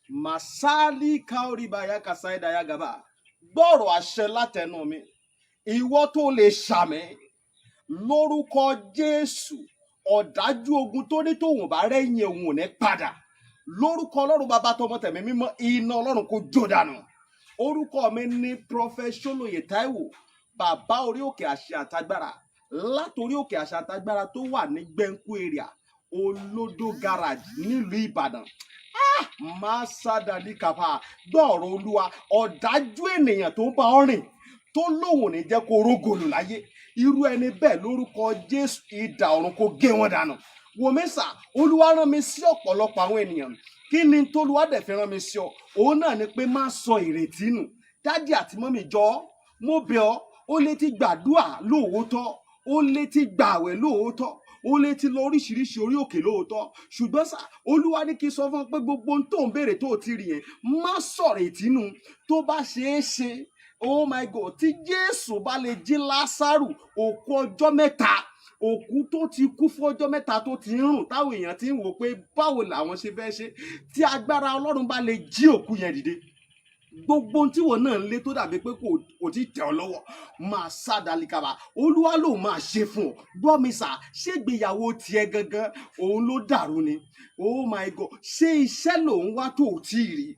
Masali kaoribaya kasaidaya gaba. Gbọ́rọ̀ àṣẹ látẹnu mi. Ìwọ tó lè ṣàmì lórúkọ Jésù, ọ̀dájú ogun tó ní tòun bá rẹ́yìn òun ò ní padà. Lórúkọ Ọlọ́run Bàbá, tọmọ, tẹ̀mí mímọ́, iná Ọlọ́run kò jó dànù. Orúkọ mi ní Prophet Ṣólóyè Táíwò, bàbá orí òkè àṣẹ àtagbára, látòrí òkè àṣẹ àtagbára tó wà ní Gbẹ̀ǹkú area, Olódó Garage, nílùú Ìbàdàn. Máa sádàlí kàfà. Gbọ́ọ̀rọ̀ Olúwa: ọ̀dájú ènìyàn tó ń bá ọ rìn, tó lóun ò ní jẹ́ kó rógòlù láyé, irú ẹni bẹ́ẹ̀, lórúkọ Jésù, idà ọ̀run kó gé wọn dànù. Wòmísà, Olúwa rán mi sí ọ̀pọ̀lọpọ̀ àwọn ènìyàn. Kí ni tolúwa dẹ̀ fi rán mi sí ọ? Òun náà ni pé má sọ ìrètí nù. Daddy àti mummy, jọ̀ọ́, mo bẹ̀ ọ́. Ó lè ti gbàdúà lóòótọ́, ó lè ti gbààwẹ̀ lóòótọ́, ó lè ti lọ oríṣiríṣi orí òkè lóòótọ́, ṣùgbọ́n sà, Olúwa ní kí n sọ fún ọ pé gbogbo ohun tó ń béèrè tó o ti rí yẹn, má sọ̀rọ̀ ìtínú. Tó bá ṣeé ṣe, oh my God, tí Jésù bá lè jí Lásárù, òkú ọjọ́ 3, òkú tó ti kú fún ọjọ́ 3, tó ti ń rùn, táwọn èèyàn ti ń wò pé báwo làwọn ṣe fẹ́ ṣe, tí agbára Ọlọ́run bá lè jí òkú yẹn dìde, gbogbo ohun tí wọn náà ń lé tó dàbí pé kò tí tẹ̀ ọ́ lọ́wọ́, máa sá dalikaba, Olúwa ló máa ṣe fún ọ. Gbọ́ mi sà, ṣé ìgbéyàwó tiẹ̀ gangan òun ló dàrú ni? Oh my God, ṣé iṣẹ́ lòun wá tó ò tí ì rí?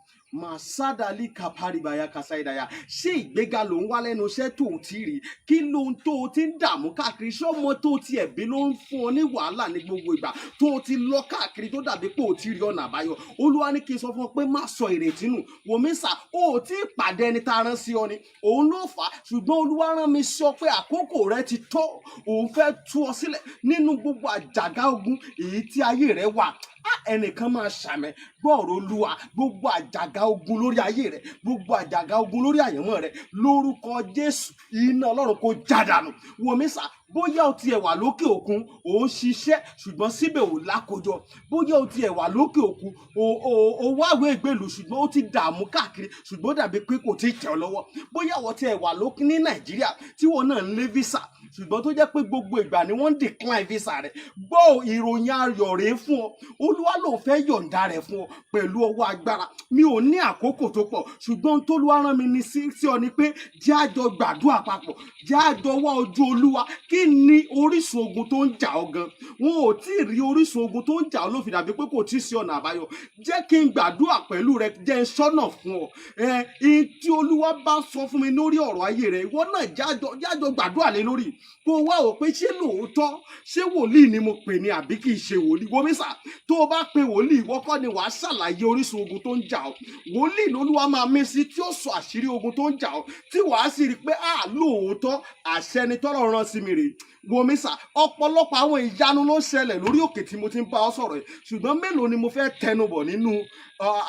Màsádàlì kàpárìbàyà kàsáìdàyà. Ṣé ìgbéga ló ń wá lẹ́nu iṣẹ́ tó ò tí ì rí? Kí lóhun tó o ti ń dààmú káàkiri? Ṣé ọmọ tó o ti ẹ̀bí ló ń fún ọ ní wàhálà ní gbogbo ìgbà tó o ti lọ káàkiri, tó dàbí pé o ti rí ọ̀nà àbáyọ? Olúwa ní kí n sọ fún ọ pé má sọ ìrètí nù. Wòmísà, o ò tí ì pàdé ẹni tá a rán sí ọ ni, òun ló fà á. Ṣùgbọ́n Olúwa rán mi sọ pé àkókò rẹ ti tó. Òun fẹ́ tú ọ sílẹ̀ nínú gbogbo àjàgà ogun èyí tí ayé rẹ wà. Á, ẹnìkan máa ṣàmẹ. Gbọ́ọ̀rọ̀ Olúwa: gbogbo àjàgà ogun lórí ayé rẹ, gbogbo àjàgà ogun lórí àyànmọ́ rẹ, lórúkọ Jésù, iná Ọlọ́run kò já dànù. Wòmísà, bóyá o tiẹ̀ wà lókè òkun, ò ń ṣiṣẹ́, ṣùgbọ́n síbẹ̀ ò lákòjọ. Bóyá o tiẹ̀ wà lókè òkun, o wáwé ìgbèlú, ṣùgbọ́n ó ti dààmú káàkiri, ṣùgbọ́n ó dàbí pé kò tí ì tẹ̀ ọ́ lọ́wọ́. Bóyá wọ́n tiẹ̀ wà lókè ní Nàìjíríà, tí wọ́n náà ń lé visa, ṣùgbọ́n tó jẹ́ pé gbogbo ìgbà ni wọ́n ń decline visa rẹ̀, gbọ́, ìròyìn ayọ̀ rèé fún ọ. Olúwa ló fẹ́ yọ̀ǹda rẹ̀ fún ọ pẹ̀lú ọwọ́ agbára. Mi ò ní àkókò tó pọ̀, ṣùgbọ́n tólúwa rán mi ní sí ọ ni pé jẹ́ àjọ gbàdúrà papọ̀, jẹ́ àjọ wá ojú Olúwa. Kí ni orísun ogun tó ń jà ọ́ gan? Wọn ò tí ì rí orísun ogun tó ń jà ọ́ ló fi dàbí pé kò tí ì sí ọ̀nà àbáyọ. Jẹ́ kí n gbàdúrà pẹ̀lú rẹ, jẹ́ n sọ́nà fún ọ. Ẹ ihun tí Olúwa bá sọ fún mi lórí ọ̀rọ̀ ayé rẹ, ìwọ náà jájọ gbàdúrà lé lórí, kó o wá wò pé ṣé lóòótọ́, ṣé wòlíì ni mo pè ní àbí kì í ṣe wòlíì. Wòmísà, tó o bá pe wòlíì, ìwọ kọ́ ni wàá ṣàlàyé orísun ogun tó ń jà ọ́. Wòlíì lolúwa máa mí sí, tí ó sọ àṣírí ogun tó ń jà ọ́, tí wàá sì rí i pé à lóòótọ́, àṣẹ ni tọ́lọ̀ rán sí mi rèé. Wòmísà, ọ̀pọ̀lọpọ̀ àwọn ìyanu ló ń ṣẹlẹ̀ lórí òkè tí mo ti ń bá ọ sọ̀rọ̀ yìí, ṣùgbọ́n mélòó ni mo fẹ́ tẹnubọ̀ nínú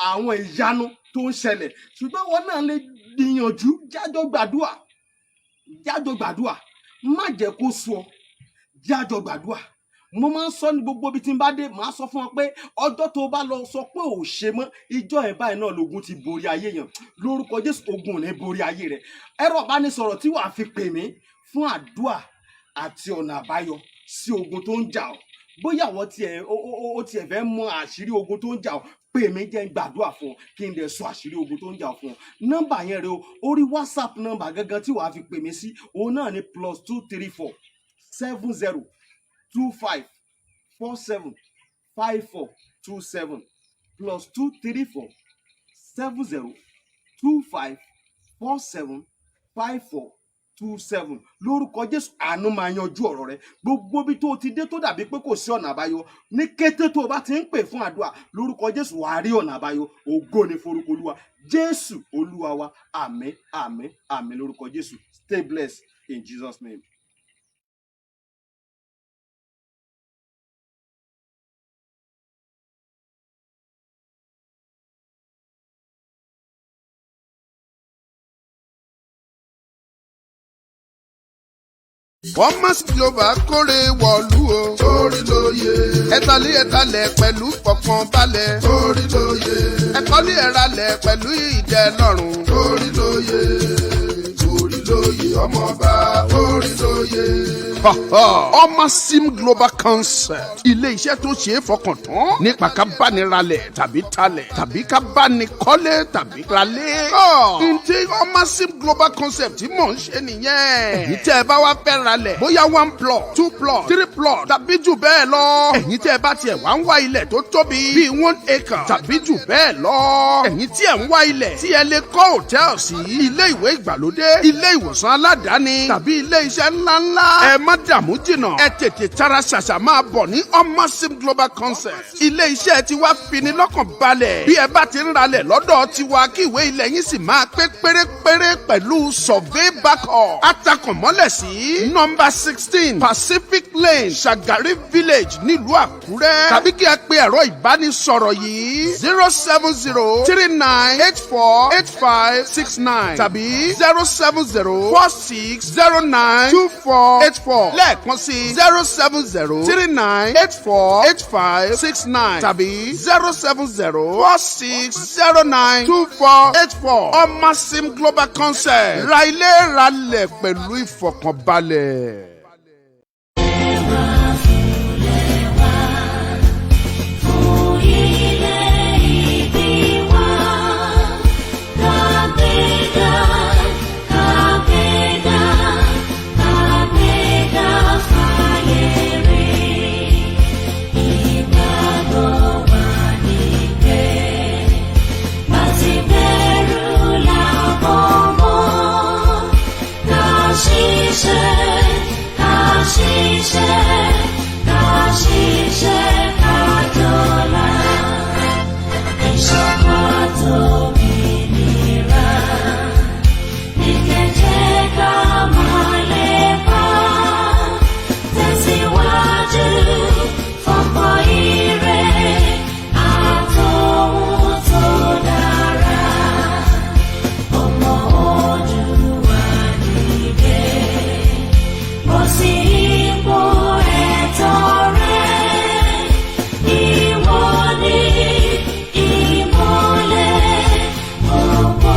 àwọn ìyanu tó ń ṣẹlẹ̀? Ṣùgbọ́n wọn náà lè gbìyànjú, jájọ gbàdúà, jájọ gbàdúà. Má jẹ́ kó sú ọ, jájọ gbàdúà. Mo máa ń sọ ní gbogbo ibi tí n bá dé, màá sọ fún ọ pé ọjọ́ tó bá lọ sọ pé ò ṣe mọ́, ìjọ ẹ̀ báyìí náà lógun ti borí ayé yẹn. Lórúkọ Jésù, ogun ò ní borí ayé rẹ. Ẹ̀rọ ìbánisọ̀rọ̀ tí wàá fi pè mí fún àdúà àti ọ̀nà àbáyọ sí ogun tó ń jà ọ́, bóyá àwọn tiẹ̀ ó tiẹ̀ fẹ́ mọ àṣírí ogun tó ń jà ọ́, pè mí, jẹ́ n gbàdúrà fún ọ, kí n dẹ̀ sọ àṣírí ogun tó ń jà ọ́ fún ọ. Nọ́mbà yẹn rẹ o, orí WhatsApp nọ́mbà gangan tí wàá fi pè mí sí, òun náà ni +234 70 25 47 54 27, +234 70 25 47 54 27. Lórúkọ Jésù, àánú máa yanjú ọ̀rọ̀ rẹ. Gbogbo ibi tó o ti dé tó dàbí pé kò sí ọ̀nà àbáyọ, ní kété tó o bá ti ń pè fún àdúrà, lórúkọ Jésù, wàá rí ọ̀nà àbáyọ. Ògo ni forúkọ Olúwa. Jésù Olúwa wa. Àmín, àmín, àmín lórúkọ Jésù. Stay blessed in Jesus' name. Wọ́n má sí global kórè wọ̀lú o. Torí lóye. Ẹ̀tàlí ẹ̀tàlẹ̀ pẹ̀lú fọkàn balẹ̀. Torí lóye. Ẹ̀kọ́lé ẹ̀ralẹ̀ pẹ̀lú ìdẹ́lọ́rùn. Torí lóye. Torí Orílóye ọmọọba Orílóye. Ọmọ Sim Global Concept, ilé iṣẹ́ tó ṣe é fọkàn tán nípa ká bá ní ralẹ̀ tàbí talẹ̀ tàbí ká bá ní kọ́lé tàbí ralé. Ǹtí Ọmọ Sim Global Concept tí mò ń ṣe nìyẹn. Èyí tẹ́ ẹ bá wá fẹ́ ralẹ̀, bóyá one plot, two plot, three plot tàbí jù bẹ́ẹ̀ lọ. Ẹ̀yin tẹ́ ẹ bá tiẹ̀ wá ń wá ilẹ̀ tó tóbi bíi 1 acre tàbí jù bẹ́ẹ̀ lọ. Ẹ̀yin tí ẹ̀ ń wá ilẹ̀ tí ẹ lè kọ́ hòtẹ́ẹ̀lì sí, ilé ìwé ìgbàlódé, ilé ìwòsàn aládàáni tàbí ilé iṣẹ́ ńláńlá. Ẹ má dààmú jìnnà, ẹ tètè tara ṣàṣà máa bọ̀ ní Omosim Global Concept. Ilé iṣẹ́ tiwa fini lọ́kàn balẹ̀. Bí ẹ bá ti ń ralẹ̀ lọ́dọ̀ tiwa, kí ìwé ilẹ̀ yín sì máa pé pérépéré pẹ̀lú survey backup. Atakànmọ́lẹ̀ sí nọ́mbà 16, Pacific Lane, Shagari Village, nílùú Àkúrẹ́, tàbí kí ẹ pe ẹ̀rọ ìbánisọ̀rọ̀ yìí: 07039848569 tàbí 07046092484. Lẹ́ẹ̀kan sí: 07039848569 tàbí 07046092484. Omosim Global Concept, ra ilé ralẹ̀ pẹ̀lú ìfọ̀kànbalẹ̀. Wá fúnlẹ̀ wá, fún ilẹ̀ ìbí wa. Kàgbéga, kàgbéga, kàgbéga fáyé rí. Ìgbàgbọ́ wa ní pé bá ti bẹ̀rù làbọ̀ mọ́. Ká ṣiṣẹ́, ká ṣiṣẹ́, ká ṣiṣẹ́, ká jọlá. Ìṣọ̀kan àtòmìnira ní kẹ̀jẹ́ ká máa lépa. Tẹ̀síwájú fọ́pọ̀ ire àtòhun tó dára. Ọmọ Oòduà dìde, bọ́ sí ipò ẹ̀tọ́ rẹ. Ìwọ ni ìmọ́lẹ̀ gbogbo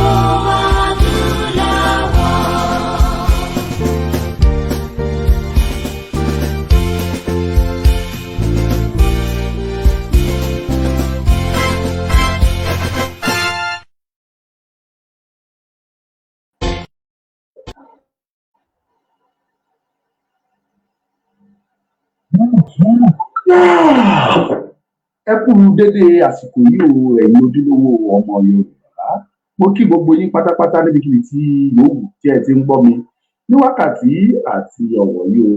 adúláwọ̀. Ẹ kú dédé àsìkò yìí o, ẹ̀yin ojúlówó ọmọ Yorùbá. Mo kí gbogbo yín pátápátá níbikíbi tí yòówù tí ẹ ti ń gbọ́ mi ní wákàtí àti ọ̀wọ̀ yìí o.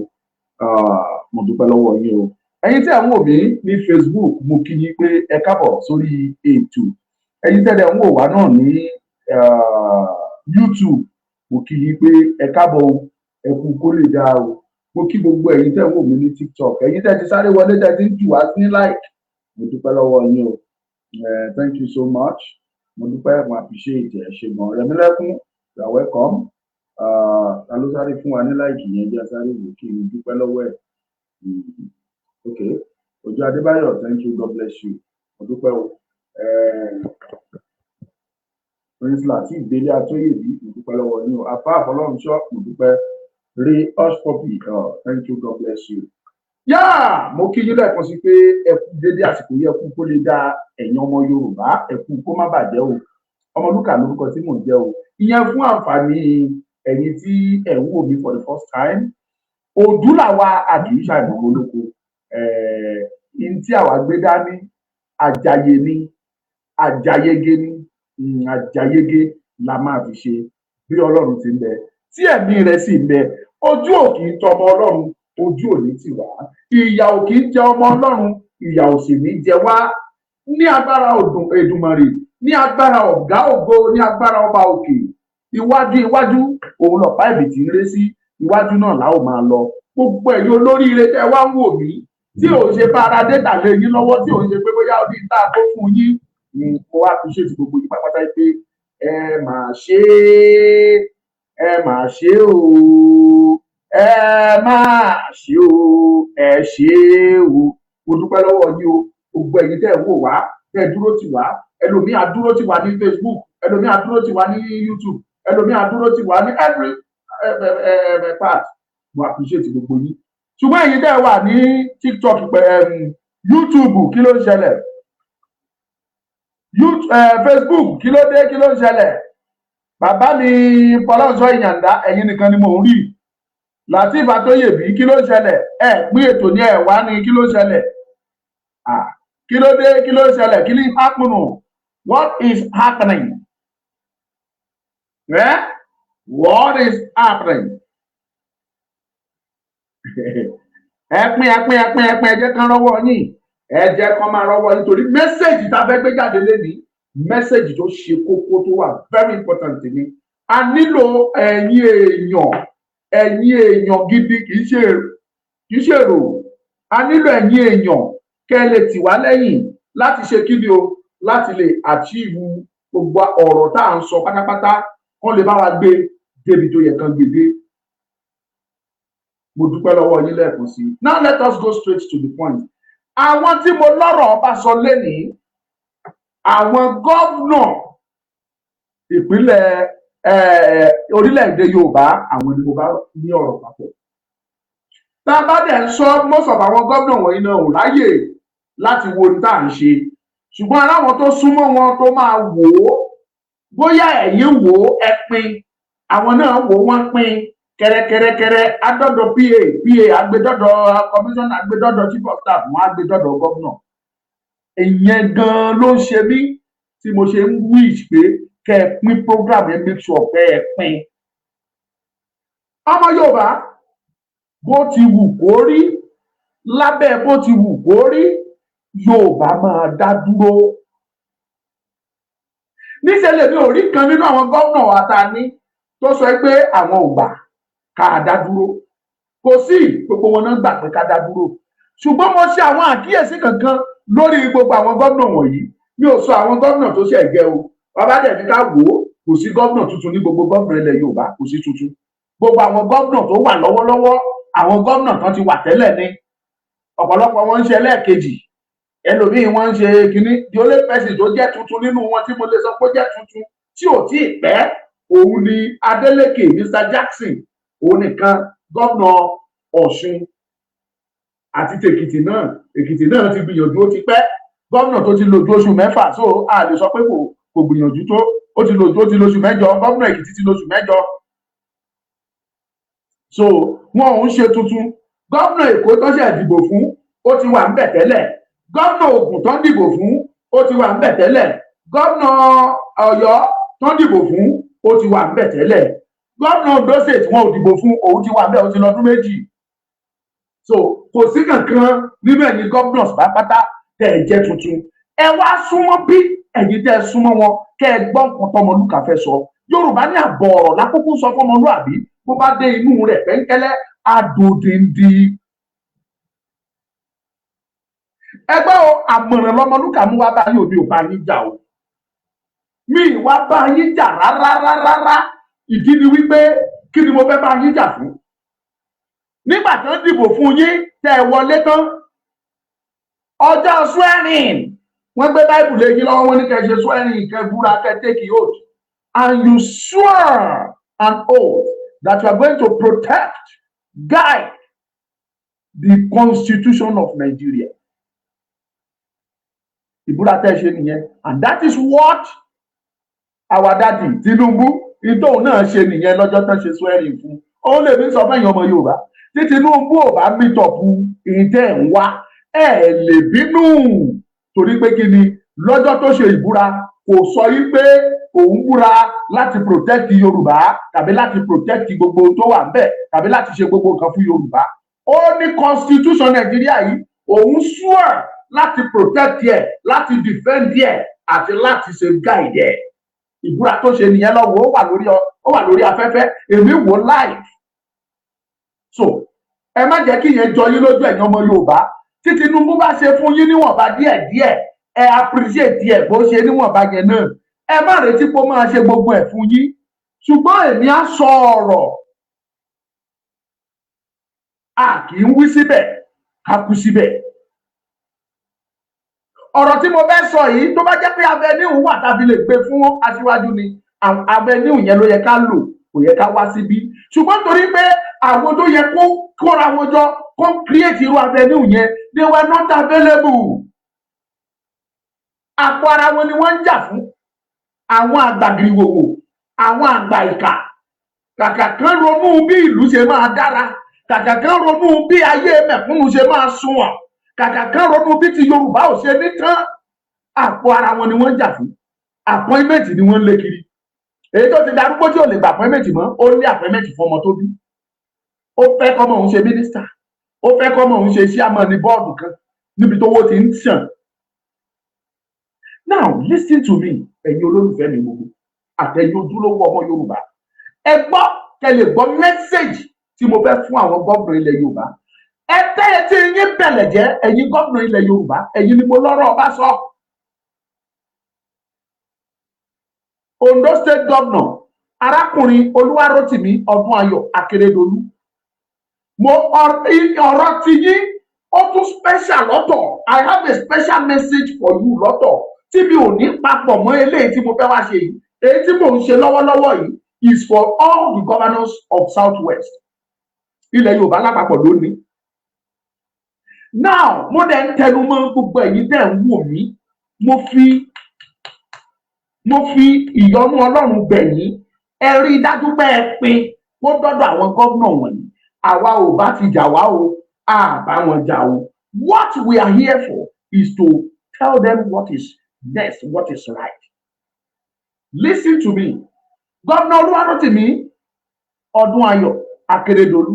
Ah, mo dúpẹ́ lọ́wọ́ yín o. Ẹ̀yin tí ẹ ń wò mí ní Facebook, mo kí yín pé ẹ káàbọ̀ sórí ètò. Ẹ̀yin tẹ́lẹ̀ ń wò wá náà ní YouTube, mo kí yín pé ẹ káàbọ̀ o, ẹ kú kó lè dáa o. Mo kí gbogbo ẹ̀yin tẹ́ ń wò mí ní TikTok. Ẹ̀yin tẹ́ ti sáré wọlé, tẹ́ ti ń jù wá ní like, mo dúpẹ́ lọ́wọ́ yín o. Thank you so much. Mo dúpẹ́, mo appreciate ẹ ṣe gan. Rẹ̀mílẹ́kún, you are welcome. Ta ló sáré fún wa ní like yẹn? Jẹ́ sáré wò kí n dúpẹ́ lọ́wọ́ ẹ̀. Ok, Ojú Adébáyọ̀, thank you, God bless you. Mo dúpẹ́ o. Prince Lateef Délé Atóyèbí, mo dúpẹ́ lọ́wọ́ yín o. Afa Àfọlọ́runṣọ́, mo dúpẹ́. Ray Hush Puppy, thank you, God bless you. Yáà, mo kí yín lẹ́ẹ̀kan sí pé ẹ kú dédé àsìkò yìí, ẹ kú kó lè dá. Ẹ̀yin ọmọ Yorùbá, ẹ kú kó má bàjẹ́ o. Ọmọlúkà lórúkọ tí mò ń jẹ́ o. Ìyẹn fún àǹfààní ẹ̀yin tí ẹ̀ ń wò mí for the first time, òdúlàwà àkì í ṣàìmọ̀ olóko ẹ̀ẹ́n tí àwa gbé dání, àjàyè ni, àjàyege ni, àjàyege la máa fi ṣe. Bí Ọlọ́run ti ń bẹ, tí ẹ̀mí rẹ̀ sì ń bẹ, ojú ò kì í tọmọ Ọlọ́run, ojú ò ní tì wá. Ìyà ò kì í jẹ ọmọ Ọlọ́run, ìyà ò sì ní jẹ wá. Ní agbára Èdùmàrè, ní agbára Ọ̀gá ògo, ní agbára Ọba òkè, iwájú iwájú òun lọ̀pá ẹ̀bìtì ń ré sí. Iwájú náà la ó máa lọ. Gbogbo ẹ̀yin olóríire tẹ́ wá ń wò mí, tí ò ṣe bá ara data lé yín lọ́wọ́, tí ò ṣe pé bóyá ó ní tá a tó fún yín, mo wá fi ṣètì gbogbo yín pátápátá pé ẹ máa ṣe é, ẹ máa ṣe o, ẹ máa ṣe o, ẹ ṣe o. Mo dúpẹ́ lọ́wọ́ yín o. Gbogbo ẹ̀yin tẹ́ ẹ̀ wò wá, tẹ́ ẹ dúró tì wá, ẹlòmíì á dúró tì wá ní Facebook, ẹlòmíì á dúró tì wá ní YouTube, ẹlòmíì á dúró tì wá ní every part. Mo appreciate gbogbo yín. Ṣùgbọ́n ẹ̀yin tẹ́ ẹ wà ní TikTok, YouTube, kí ló ń ṣẹlẹ̀? Facebook, kí ló dé? Kí ló ń ṣẹlẹ̀? Bàbá mi Fọlọ́nṣọ́ Ìyàǹdá, ẹ̀yin nìkan ni mò ń rí. Lateef Atóyèbí, kí ló ń ṣẹlẹ̀? Ẹ pín ètò ní ẹ wá ní. Kí ló ń ṣẹlẹ̀? Ah, kí ló dé? Kí ló ń ṣẹlẹ̀? Kí ló ń happen? What is happening? Eh? What is happening? Ẹ pín, ẹ pín, ẹ pín, ẹ pín. Ẹ jẹ́ kán rọ́wọ́ yín, ẹ jẹ́ kán máa rọ́wọ́ yín, torí message tá a fẹ́ gbé jáde lénìí, message tó ṣe kókó, tó wà very important ni. A nílò ẹ̀yin èèyàn, ẹ̀yin èèyàn gidi, kì í ṣe èrò. A nílò ẹ̀yin èèyàn kẹ́ ẹ lè tì wá lẹ́yìn láti ṣe kí ni o, láti lè achieve gbogbo ọ̀rọ̀ tá à ń sọ pátápátá, kán lè bá wa gbé débi tó yẹ kán gbé dé. Mo dúpẹ́ lọ́wọ́ yín lẹ́ẹ̀kan sí i. Now let us go straight to the point. Àwọn tí mo lọ́rọ̀ bá sọ lénìí, àwọn governor ìpínlẹ̀ orílẹ̀-èdè Yorùbá, àwọn ni mo bá ní ọ̀rọ̀ papọ̀. Tá a bá dẹ̀ ń sọ, most of àwọn governor wọ̀nyí náà ò ráyè láti wo ohun tá à ń ṣe, ṣùgbọ́n aláwọn tó súnmọ́ wọn tó máa wò ó. Bóyá ẹ̀yin wò ó, ẹ pín, àwọn náà wò ó, wọ́n pín kẹrẹkẹrẹkẹrẹ adọ́dọ̀ pa pa agbẹdọ́dọ̀ commissioner, agbẹdọ́dọ̀ chief of staff, wọn agbẹdọ́dọ̀ governor. Ìyẹn gan ló ń ṣe mí tí mo ṣe ń wish pé kẹ́ ẹ pín program yẹn. Make sure kẹ́ ẹ pín. Ọmọ Yorùbá, bó ti wù kó rí, lábẹ́ bó ti wù kó rí, Yorùbá máa dá dúró. Níṣẹ́ lèmi ò rí kan nínú àwọn gómìnà wa tá a ní tó sọ pé àwọn ò gbà ká dá dúró. Kò sí. Gbogbo wọn náà gbà pé ká dá dúró. Ṣùgbọ́n mo ṣe àwọn àkíyèsí kankan lórí gbogbo àwọn gómìnà wọ̀nyí. Mi ò sọ àwọn gómìnà tó ṣẹ̀ jẹ́ o. Bàbá dẹ̀ ní ká wò ó, kò sí gómìnà tuntun ní gbogbo gómìnà ilẹ̀ Yorùbá, kò sí tuntun. Gbogbo àwọn gómìnà tó wà lọ́wọ́lọ́wọ́, àwọn gómìnà kan ti wà tẹ́lẹ̀ ni. Ọ̀pọ̀lọpọ̀ wọn ń ṣe ẹlẹ́ẹ̀kejì, ẹlòmíín wọn ń ṣe kínní. The only person tó jẹ́ tuntun nínú wọn tí mo lè sọ pé ó jẹ́ tuntun tí ò tí ì pẹ́, òun ni Adeleke, Mr Jackson. Òun nìkan, gómìnà Ọ̀ṣun àti tèkìtì náà. Èkìtì náà ti gbìyànjú, ó ti pẹ́. Gómìnà tó ti lò ju oṣù 6, so a lè sọ pé kò gbìyànjú tó. Ó ti lò, ó ti lóṣù 8. Gómìnà Èkìtì ti lóṣù 8, so wọn ò ń ṣe tuntun. Gómìnà Èkó tó ṣe dìbò fún, ó ti wà ńbẹ̀ tẹ́lẹ̀. Gómìnà Ògùn tó ń dìbò fún, ó ti wà ńbẹ̀ tẹ́lẹ̀. Gómìnà Ọ̀yọ́ tó ń dìbò fún, ó ti wà ńbẹ̀ tẹ́lẹ̀. Gómìnà Ondo State, wọn ò dìbò fún, òun ti wà ńbẹ̀, ó ti lọ́dún 2. So kò sí kankan nínú ẹ̀yin governors pátápátá tẹ́ ẹ jẹ́ tuntun. Ẹ wá súnmọ́ bí ẹ̀yin tẹ́ ẹ súnmọ́ wọn, kẹ́ ẹ gbọ́ nǹkan tọmọlúkà fẹ́ sọ. Yorùbá ní àbọ̀ ọ̀rọ̀ lákòókò sọ fọmọlúàbí, bó bá dé inú rẹ̀ pẹ́ńkẹ́lẹ́ adòdìndì. Ẹgbẹ́ o, àmọ̀ràn lọmọlúkà mú wá báyìí. Òbí ò bá yín jà o, mi ì wá bá yín jà rárá rárá. Ìdí ni wípé, kí ni mo fẹ́ bá yín jà fún nígbà tó ń dìbò fún yín, tẹ́ ẹ wọlé tán, ọjọ́ swearing, wọ́n gbé báìbù lé yín lọ́wọ́, wọ́n ní kẹ́ ṣe swearing, kẹ́ búra, kẹ́ take oath, and you swear an oath that you are going to protect, guide the constitution of Nigeria. Ìbúra tẹ́ ṣe nìyẹn, and that is what our daddy Tinubu ìtòun náà ṣe nìyẹn lọ́jọ́ tán ṣe swearing fún. Òun lè mi sọ fẹ́yìn ọmọ Yorùbá, tí Tinubu ò bá meet up ìtẹ́ ń wá, ẹ lè bínú, torí pé kí ni, lọ́jọ́ tó ṣe ìbúra, kò sọ yí pé òun búra láti protect Yorùbá tàbí láti protect gbogbo tó wà ńbẹ̀ tàbí láti ṣe gbogbo nǹkan fún Yorùbá. Ó ní constitution Nàìjíríà yìí, òun swear láti protect ẹ, láti defend ẹ àti láti ṣe guide ẹ. Ìbúra tó ṣe nìyẹn lọ́wọ́. Ó wà lórí afẹ́fẹ́, èmi wò live. So ẹ má jẹ́ kí ìyẹn jọ yín lójú, ẹ̀yin ọmọ Yorùbá. Tí Tinubu bá ṣe fún yín níwọ̀nba díẹ̀díẹ̀, ẹ appreciate ẹ bó ṣe níwọ̀nba yẹn náà. Ẹ má retí pé ó máa ṣe gbogbo ẹ̀ fún yín. Ṣùgbọ́n èmi á sọ ọ̀rọ̀, a kì í wí síbẹ̀ ká kú síbẹ̀. Ọ̀rọ̀ tí mo fẹ́ sọ yìí, tó bá jẹ́ pé avenue wà tàbí lè gbé fún aṣíwájú ni, avenue yẹn ló yẹ ká lò. Kò Kò yẹ ká wá síbí, ṣùgbọ́n torí pé àwọn tó yẹ kó kóra wọn jọ, kó create irú avenue yẹn, they were not available. Àpò ara wọn ni wọ́n ń jà fún. Àwọn àgbà gìrìwòwò, àwọn àgbà ìkà, kàkà kan ronú bí ìlú ṣe máa dára, kàkà kan ronú bí ayé mẹ̀kúnnù ṣe máa sunwọ̀n, kàkà kan ronú bí ti Yorùbá ò ṣe ní tán, àpò ara wọn ni wọ́n ń jà fún. Appointment ni wọ́n ń lé kiri. Èyí tó ti darúgbó tí ò lè gba appointment mọ́, ó ní appointment fún ọmọ tó bí. Ó fẹ́ kọ́mọ òun ṣe mínísítà, ó fẹ́ kọ́mọ òun ṣe chairman ní board kan níbi tówó ti ń sàn. Now listen to me, ẹ̀yin olólùfẹ́ mi gbogbo àtẹ̀yin ojúlówó ọmọ Yorùbá, ẹ gbọ́ kẹ́ lè gbọ́ message tí mo fẹ́ fún àwọn gómìnà ilẹ̀ Yorùbá. Ẹ tẹ́ etí yín bẹ̀lẹ̀ jẹ́. Ẹ̀yin gómìnà ilẹ̀ Yorùbá, ẹ̀yin ni mo lọ́rọ̀ ọba sọ. Ondo State Governor, arákùnrin Olúwarótìmí Ọdúnayọ̀ Akérédolú, mo ọ̀rọ̀ ti yín, ó tún special lọ́tọ̀. I have a special message for you lọ́tọ̀ tí mi ò ní papọ̀ mọ́ eléyìí tí mo fẹ́ wá ṣe yìí. Èyí tí mò ń ṣe lọ́wọ́lọ́wọ́ yìí is for all the governors of South West, ilẹ̀ Yorùbá lápapọ̀ lónìí. Now, mo dẹ̀ ń tẹnu mọ́ gbogbo ẹ̀yin tẹ́ ń wò mí, mo fi ìyọ́nú Ọlọ́run bẹ̀ yín. Ẹ rí i dájú pé ẹ pín kó dọ́dọ̀ àwọn gómìnà wọ̀nyí. Àwa ò bá ti jà wá o, a bá wọn jà o. What we are here for is to tell them what is best, what is right. Listen to me. Gómìnà Olúwarótìmí Ọdúnayọ̀ Akérédolú,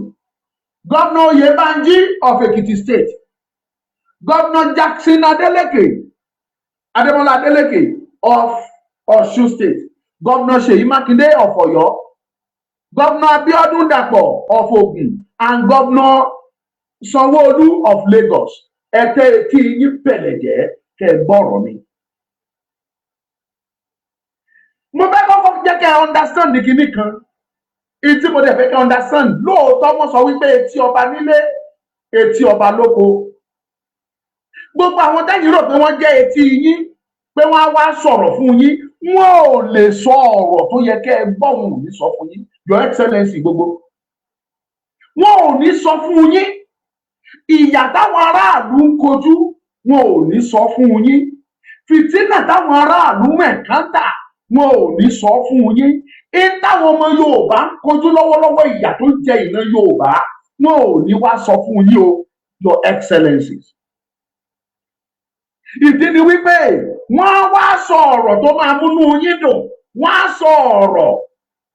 Gómìnà Oyèbánjí of Ekiti State, Gómìnà Jackson Adeleke, Ademola Adeleke of Ọ̀ṣun State, Gómìnà Ṣèyí Mákindé of Ọ̀yọ́, Gómìnà Abiodun Dapò of Ogun and Gómìnà Sanwó-Olú of Lagos, ẹ tẹ́ etí yín bẹ̀lẹ̀ jẹ́ kẹ́ ẹ gbọ́rọ̀ mi. Mo fẹ́ kọ́kọ́ jẹ́ kẹ́ ẹ understand kinní kan ìtí mo dẹ̀ fẹ́ kẹ́ ẹ understand. Lóòótọ́, wọ́n sọ wípé etí ọba nílé, etí ọba lóko. Gbogbo àwọn tẹ́yìn rò pé wọ́n jẹ́ etí yín, pé wọ́n á wá sọ̀rọ̀ fún yín, wọ́n ò lè sọ ọ̀rọ̀ tó yẹ kẹ́ ẹ gbọ́. Wọn ò ní sọ fún yín, Your Excellency. Gbogbo wọn ò ní sọ fún yín. Ìyà táwọn aráàlú ń kojú, wọn ò ní sọ fún yín. Fìtínà táwọn aráàlú mẹ̀kántà, wọn ò ní sọ fún yín. In táwọn ọmọ Yorùbá ń kojú lọ́wọ́lọ́wọ́, ìyà tó ń jẹ ìran Yorùbá, wọn ò ní wá sọ fún yín o, Your Excellencies. Ìdí ni wípé wọ́n á wá sọ ọ̀rọ̀ tó máa múnú yín dùn, wọ́n á sọ ọ̀rọ̀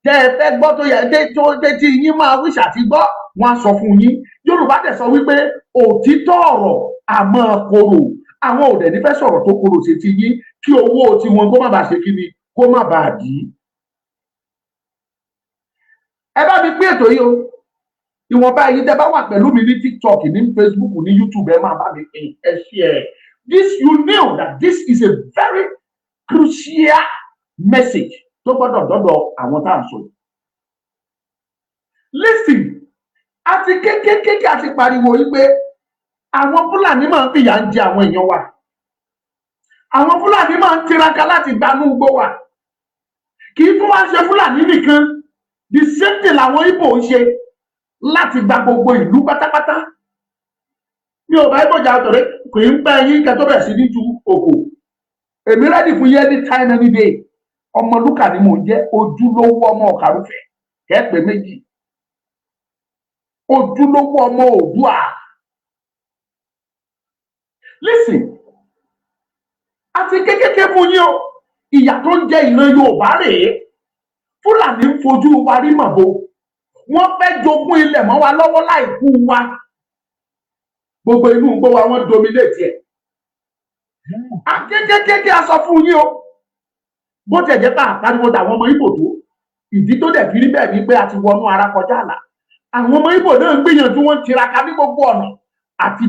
tẹ́ ẹ fẹ́ gbọ́, tó yẹ tó tí yín máa wíṣà àti gbọ́, wọ́n á sọ fún yín. Yorùbá dẹ̀ sọ wípé òtítọ́ ọ̀rọ̀ àmọ́ korò. Àwọn ò dẹ̀ ní fẹ́ sọ̀rọ̀ tó korò sí ti yín, kí owó tiwọn kó má bàa ṣe kíni, kó má bàa dì í. Ẹ bá mi pín ètò yìí o. Ìwọ̀nba èyí tẹ́ bá wà pẹ̀lú mi ní TikTok, ní Facebook, ní YouTube, ẹ máa bá mi pín, ẹ share this. You know that this is a very crucial message tó gbọ́dọ̀ dọ́dọ̀ àwọn tá à ń sọ yìí. Listen, àti kékékéké àti pariwo yìí pé àwọn Fúlàní máa ń fìyà ń jẹ àwọn èèyàn wa, àwọn Fúlàní máa ń tiraka láti gbanú igbó wa. Kì í tún wá ṣe Fúlàní nìkan, the same thing làwọn Ìgbò ń ṣe láti gba gbogbo ìlú pátápátá. Mi ò bá Ìgbò jà torí kì í pẹ́ yín kẹ́ tó bẹ̀rẹ̀ sí ní ju òkò. Èmi ready fún yín anytime, any day. Ọmọlúkà ni mò ń jẹ́, ojúlówó ọmọ Ọ̀kàrúfẹ̀ kẹ́pẹ́ méjì, ojúlówó ọmọ Oòduà. Listen, àti kékeré fún yín o. Ìyà tó ń jẹ ìran Yorùbá rèé. Fúlàní ń fojú wa rí màbo. Wọ́n fẹ́ jogún ilẹ̀ mọ́ wa lọ́wọ́ láì kú wa. Gbogbo inú igbó wa, wọ́n dominate ẹ̀. Akékékéké a sọ fún yín o. Bó tiẹ̀ jẹ́ pé àpariwo tàwọn ọmọ Ìgbò tó, ìdí tó dẹ̀ fi rí bẹ́ẹ̀ ni pé a ti wọnú ara kọjá àlà. Àwọn ọmọ Ìgbò náà ń gbìyànjú, wọn tiraka ní gbogbo ọ̀nà àti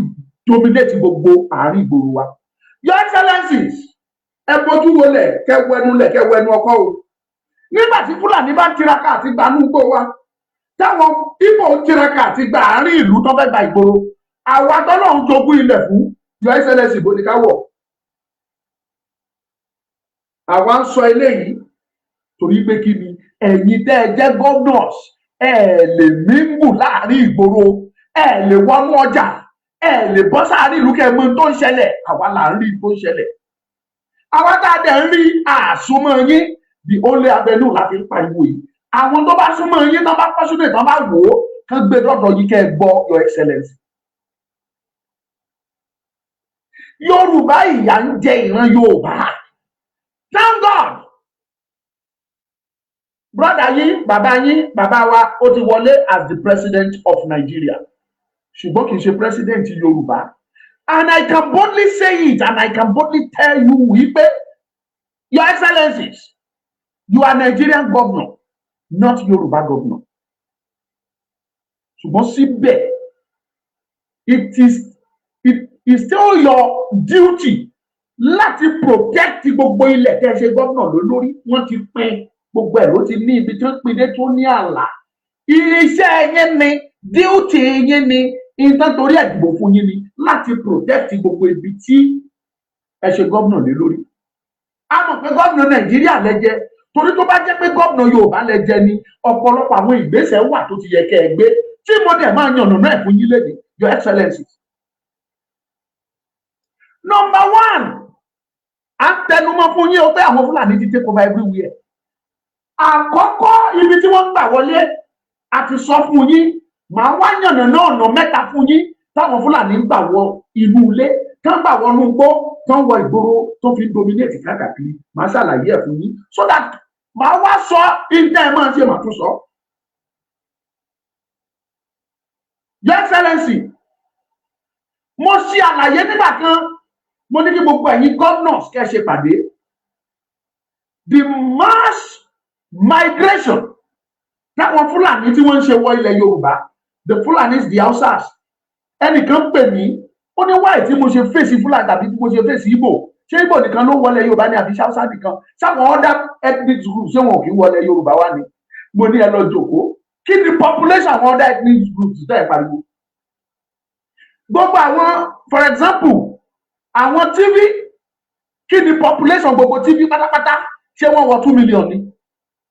dominate gbogbo àárín ìgboro wa. Your Excellencies, ẹ bójú wọlé, kẹ wẹnu lẹ, kẹ wẹnu ọkọ o. Nígbà tí Fúlàní bá ń tiraka àti gbanú igbó wa, táwọn Ìgbò ń tiraka àti gba àárín ìlú tó fẹ́ gba ìgboro, àwa tọ́lọ́run jogún ilẹ̀ fún, Your Excellency, bó ni ká wọ̀? Àwa ń sọ eléyìí torí pé kí ni? Ẹ̀yin tẹ́ ẹ jẹ́ governors, ẹ lè mingle láàrin ìgboro, ẹ lè wọnú ọjà, ẹ lè bọ́ sáàrin ìlú kẹ́ ẹ mọ ohun tó ń ṣẹlẹ̀. Àwa là ń rí tó ń ṣẹlẹ̀. Àwa tá a dẹ̀ ń rí àsomọ́ yín, the only avenue la fi ń pariwo yìí. Àwọn tó bá súnmọ́ yín, tó bá pọ́sùnì, tó bá wò ó, kán gbé dọ́dọ̀ yìí kẹ́ ẹ gbọ́, Your Excellency. Yorùbá, ìyà ń jẹ ìran Yorùbá. Thank God, brother yín, bàbá yín, bàbá wa, ó ti wọlé as the president of Nigeria, ṣùgbọ́n kì í ṣe president Yorùbá. And I can boldly say it and I can boldly tell you wípé, Your Excellencies, you are Nigerian governor, not Yorùbá governor. Ṣùgbọ́n síbẹ̀, it is still your duty láti protect gbogbo ilẹ̀ tẹ́ ẹ ṣe gómìnà lórí. Wọ́n ti pín gbogbo ẹ̀, ló ti ní ibi tí wọ́n pín dé tó ní ààlà. Iṣẹ́ yín ni, duty yín ni, nǹkan torí ẹ̀ dìbò fún yín ni láti protect gbogbo ibi tí ẹ ṣe gómìnà lé lórí. A mọ̀ pé gómìnà Nàìjíríà lẹ jẹ́, torí tó bá jẹ́ pé gómìnà Yorùbá lẹ jẹ́ ni, ọ̀pọ̀lọpọ̀ àwọn ìgbésẹ̀ wà tó ti yẹ kẹ́ ẹ gbé, tí mo dẹ̀ máa yànnà náà fún yín lẹ́nu, Your Excellency. Number one, à ń tẹnumọ́ fún yín o pé àwọn Fúlàní ti take over everywhere. Àkọ́kọ́, ibi tí wọ́n ń gbà wọlé, a ti sọ fún yín. Màá wá yànnà náà ọ̀nà mẹ́ta fún yín táwọn Fúlàní ń gbà wọ inú ilé, tán gbà wọnú igbó, tán wọ ìgboro, tó fi ń dominate káàkiri. Màá ṣàlàyé ẹ̀ fún yín so that màá wá sọ ìdá ẹ̀ máa ṣe, màá tún sọ. Your Excellency, mo ṣe àlàyé nígbà kan, mo ní kí gbogbo ẹ̀yin governors kẹ́ ṣe pàdé. The mass migration táwọn Fúlàní tí wọ́n ń ṣe wọ ilẹ̀ Yorùbá, the Fulanis, the Hausas. Ẹnìkan pè mí, ó ní wáyé tí mo ṣe fèsì Fúlàní tàbí tí mo ṣe fèsì Ìgbò. Ṣé Ìgbò nìkan ló wọlé Yorùbá ni àbí Hausa nìkan? Sáwọn other ethnic groups, ṣé wọn ò kí wọlé Yorùbá wá ni? Mo ní ẹ lọ jòkó. Kí ni population àwọn other ethnic groups tẹ́ ẹ pariwo? Gbogbo àwọn, for example, àwọn Tiv, kí ni population gbogbo Tiv pátápátá? Ṣé wọ́n wọ 2 million ni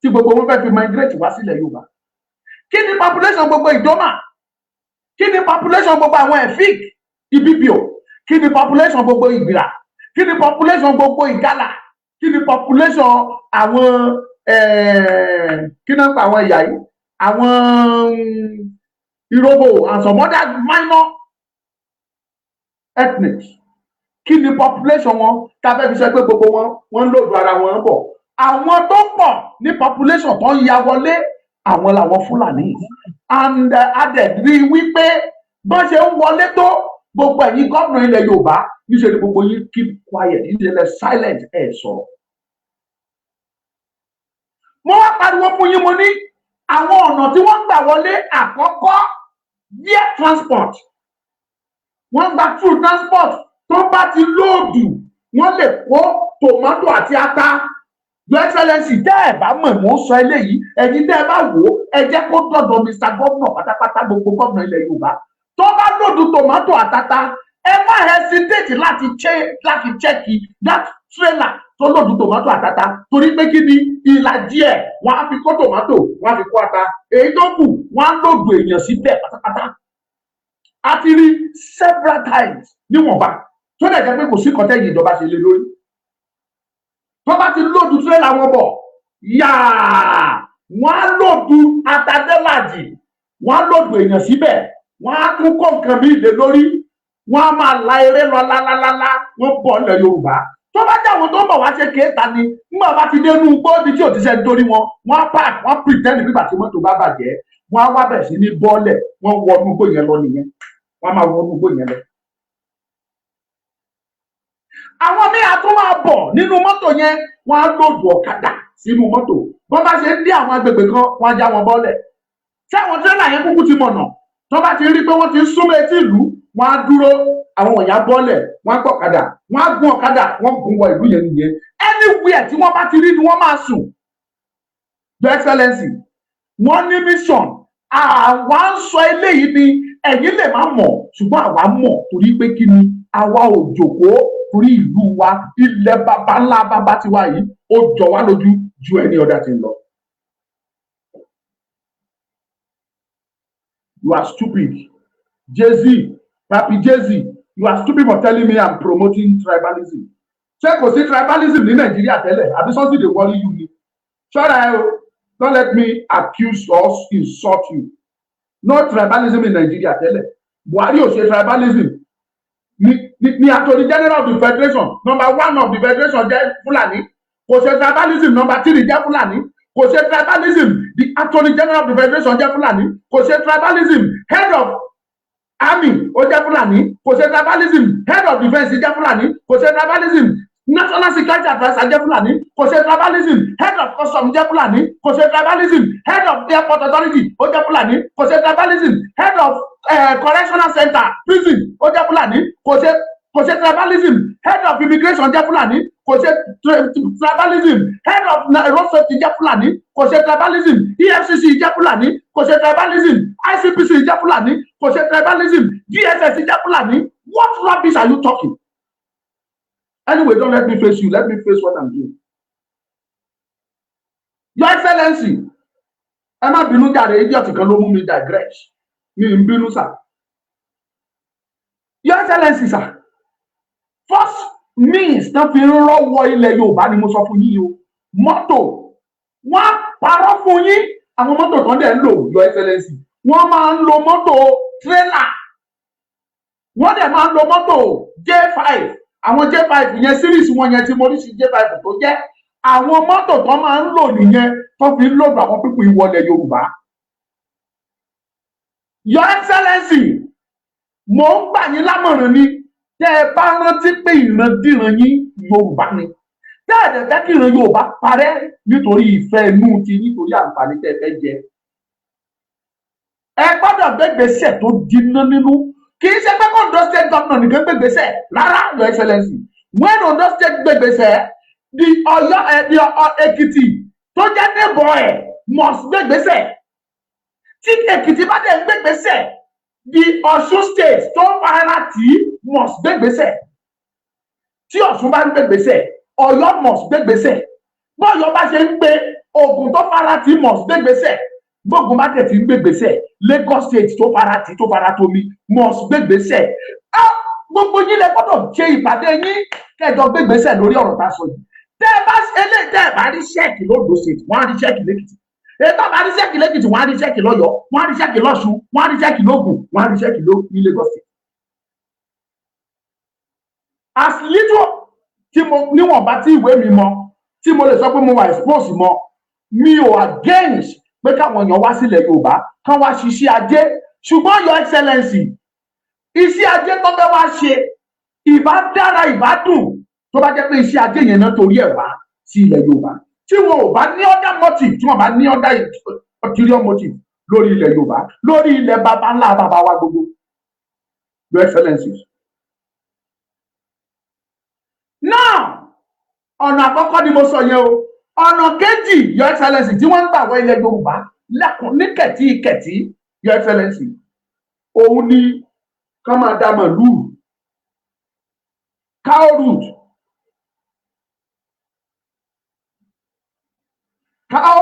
tí gbogbo wọn fẹ́ẹ́ fi migrate wá sílẹ̀ Yorùbá? Kí ni population gbogbo Ìdómà? Kí ni population gbogbo àwọn Efik, Ibibio? Kí ni population gbogbo Ìgbìrà? Kí ni population gbogbo Ìgalà? Kí ni population àwọn, kí náà ń pa àwọn ìyá yìí, àwọn Ìrobò and some other minor ethnics? Kí ni population wọn tá a fẹ́ fi sọ pé gbogbo wọn, wọ́n ń load ara wọn bọ̀? Àwọn tó pọ̀ ní population tó ń ya wọlé, àwọn làwọn Fúlàní. And adẹ̀ rí wípé bọ́n ṣe ń wọlé tó, gbogbo ẹ̀yin gómìnà ilẹ̀ Yorùbá, níṣẹ́ ni gbogbo yín keep quiet, níṣẹ́ lẹ silent, ẹ̀ sọ̀rọ̀. Mo wá pariwo fún yín, mo ní àwọn ọ̀nà tí wọ́n gbà wọlé. Àkọ́kọ́, via transport. Wọ́n gba through transport. Tó bá ti load, wọ́n lè kó tòmátò àti ata. Your Excellency, tẹ́ ẹ̀ bá mọ̀, mò ń sọ eléyìí. Ẹ̀yin tẹ́ ẹ bá wò ó, ẹ jẹ́ kó dọ̀dọ̀ Mr Governor pátápátá, gbogbo gómìnà ilẹ̀ Yorùbá. Tó bá load tòmátò àtata, ẹ má hesitate láti check that trailer tó load tòmátò àtata, torí pé kí ni? Ìlàjì ẹ̀, wọ́n á fi kó tòmátò, wọ́n á fi kó ata. Èyí tó kù, wọ́n á load èèyàn síbẹ̀ pátápátá. A ti rí several times níwọ̀nba tó dẹ̀ jẹ́ pé kò sí kọ́tẹ́yìn ìjọba ṣe lé lórí. Tó bá ti load tírélà wọn bọ̀ yáà, wọ́n á load atadélàjì, wọ́n á load èèyàn síbẹ̀, wọ́n á tún kó nǹkan míì lé lórí, wọ́n á máa la eré lọ lálálálá, wọ́n bọ̀ ilẹ̀ Yorùbá. Tó bá jẹ́ àwọn tó ń bọ̀ wá ṣe kéèta ni, nígbà bá ti dénú igbó ibi tí ò ti ṣe nítorí wọn, wọ́n á park, wọ́n pretend nígbà tí mọ́tò bá bàjẹ́, wọ́n á wá bẹ̀rẹ̀ sí ní bọ́ọ̀lẹ̀, wọ́n wọnú igbó yẹn lọ nìyẹn. Wọ́n á máa wọnú igbó yẹn lọ. Àwọn míì á tún máa bọ̀ nínú mọ́tò yẹn, wọ́n á load ọ̀kadà sínú mọ́tò. Bọ́n bá ṣe ń dé àwọn agbègbè kan, wọ́n á já wọn bọ́lẹ̀. Tí àwọn tírélà yẹn kúkú ti mọ̀nà, tó bá ti rí pé wọ́n ti ń súnmọ́ etí ìlú, wọ́n á dúró, àwọn wọ̀nyí á bọ́lẹ̀, wọ́n á gbọ̀kadà, wọ́n á gun ọ̀kadà, wọ́n gun wọ ìlú yẹn nìyẹn. Anywhere tí wọ́n bá ti rí ni wọ́n máa sùn. Your Excellency, wọ́n ní mission. Àwa ń sọ eléyìí ni, ẹ̀yin lè má mọ̀, ṣùgbọ́n àwa mọ̀, torí pé kí ni? Àwa ò jòkóó torí ìlú wa, ilẹ̀ baba ńlá baba tiwa yìí, ó jọ wá lójú ju ẹni ọ̀dà tí ń lọ. You are stupid. Jay-Z, Papi Jay-Z, you are stupid for telling me I'm promoting tribalism. Ṣé kò sí tribalism ní Nàìjíríà tẹ́lẹ̀? Àbí something dey worry you ni? Ṣọ́ra ẹ o, don't let me accuse or insult you. No tribalism in Nigeria tẹ́lẹ̀? Buhari ò ṣe tribalism ní Attorney General of the Federation, number one of the federation, jẹ́ Fúlàní. Kò ṣe tribalism. Number three jẹ́ Fúlàní. Kò ṣe tribalism. The Attorney General of the Federation jẹ́ Fúlàní. Kò ṣe tribalism. Head of army, ó jẹ́ Fúlàní. Kò ṣe tribalism. Head of defence jẹ́ Fúlàní. Kò ṣe tribalism. National security adviser jẹ́ Fúlàní. Kò ṣe tribalism. Head of custom jẹ́ Fúlàní. Kò ṣe tribalism. Head of airport authority, ó jẹ́ Fúlàní. Kò ṣe tribalism. Head of correctional center, prison, ó jẹ́ Fúlàní. Kò ṣe tribalism. Head of immigration jẹ́ Fúlàní. Kò ṣe tribalism. Head of road safety jẹ́ Fúlàní. Kò ṣe tribalism. EFCC jẹ́ Fúlàní. Kò ṣe tribalism. ICPC jẹ́ Fúlàní. Kò ṣe tribalism. DSS jẹ́ Fúlàní. What rubbish are you talking? Anyway, don't let me face you. Let me face what I'm doing. Your Excellency, ẹ má bínú jàre, idiot kan ló mú mi digress. Mi ń bínú sà. Your Excellency sir, first means tán fi ń rọ́wọ́ ilẹ̀ Yorùbá ni mo sọ fún yín o. Mọ́tò, wọ́n á parọ́ fún yín. Àwọn mọ́tò tán dẹ̀ ń lò, Your Excellency, wọ́n máa ń lo mọ́tò tírélà, wọ́n dẹ̀ máa ń lo mọ́tò J5. Àwọn J5 yẹn, series wọn yẹn tí mo rí sí J5 tó jẹ́ àwọn mọ́tò tó máa ń lò nìyẹn, tó fi ń load àwọn people ìwọlẹ̀ Yorùbá. Your Excellency, mò ń gbà yín lámọ̀ràn ni. Tẹ́ ẹ bá rántí pé ìrandíran yín Yorùbá ni, tẹ́ ẹ dẹ̀ fẹ́ kí ìran Yorùbá parẹ́ nítorí ìfẹ́ inú ti, nítorí àǹfààní tẹ́ ẹ fẹ́ jẹ, ẹ gbọ́dọ̀ gbégbèsè tó jiná nínú. Kì í ṣe pé kó Ondo State governor nìkan gbégbèsè rárá. Your Excellency, when Ondo State gbégbèsè, the Ọ̀yọ́ ẹ, the Èkìtì tó jẹ́ neighbor ẹ̀ must gbégbèsè. Tí Èkìtì bá dẹ̀ ń gbégbèsè, the Ọ̀ṣun State tó fara tì í must gbégbèsè. Tí Ọ̀ṣun bá ń gbégbèsè, Ọ̀yọ́ must gbégbèsè. Bọ́yọ̀ bá ṣe ń gbé, Ògùn tó fara tì í must gbégbèsè. Gbógun bá tẹ̀ tí ń gbégbèsè, Lagos State tó fara tì, tó fara tómi, must gbégbèsè. Ah, gbogbo yín lẹ gbọ́dọ̀ ṣe ìpàdé yín, kẹjọ gbégbèsè lórí ọ̀rọ̀ tá a sọ yìí. Tẹ́ ẹ bá eléyìí, tẹ́ ẹ bá rí check lóńdó State, wọ́n á rí check lẹ́kìtì. Ètò àbá rí check lẹ́kìtì, wọ́n á rí check lọ́yọ̀ọ́, wọ́n á rí check lọ́ṣun, wọ́n á rí check lógùn, wọ́n á rí check ní Lagos State. As little tí mo níwọ̀nba tí ìwé mi mọ, tí mo lè sọ pé mo wà expose mọ, mi ò against pé káwọn èèyàn wá sílẹ̀ Yorùbá, kán wá ṣiṣẹ́ ajé. Ṣùgbọ́n, Your Excellency, iṣẹ́ ajé tó fẹ́ wá ṣe, ìbá dára, ìbá dùn tó bá jẹ́ pé iṣẹ́ ajé yẹn náà torí ẹ̀ wá sí ilẹ̀ Yorùbá, tí wọn ò bá ní other motive, tí wọn bá ní other ulterior motive lórí ilẹ̀ Yorùbá, lórí ilẹ̀ baba ńlá baba wa gbogbo. Your Excellencies, now, ọ̀nà àkọ́kọ́ ni mo sọ yẹn o. Ọ̀nà kejì, Your Excellency, tí wọ́n ń gbà wọ ilẹ̀ Yorùbá lẹ́kùn ní kẹ̀tíkẹ̀tí, Your Excellency, òun ni ká máa dá màlúù, cow route, cow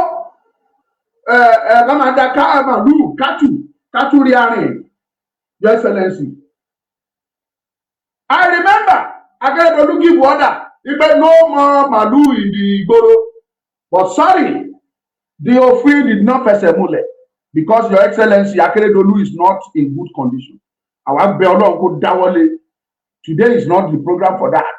ẹ ẹ ká máa dá cow, màlúù, cattle rearing. Your Excellency, I remember Akeredolu give order wípé no more màlúù in the ìgboro, but sorry, the òfin did not fẹsẹ̀ múlẹ̀ because, Your Excellency, Akeredolu is not in good condition. Àwa bẹ̀ Ọlọ́run kó dáwọ́lé. Today is not the program for that.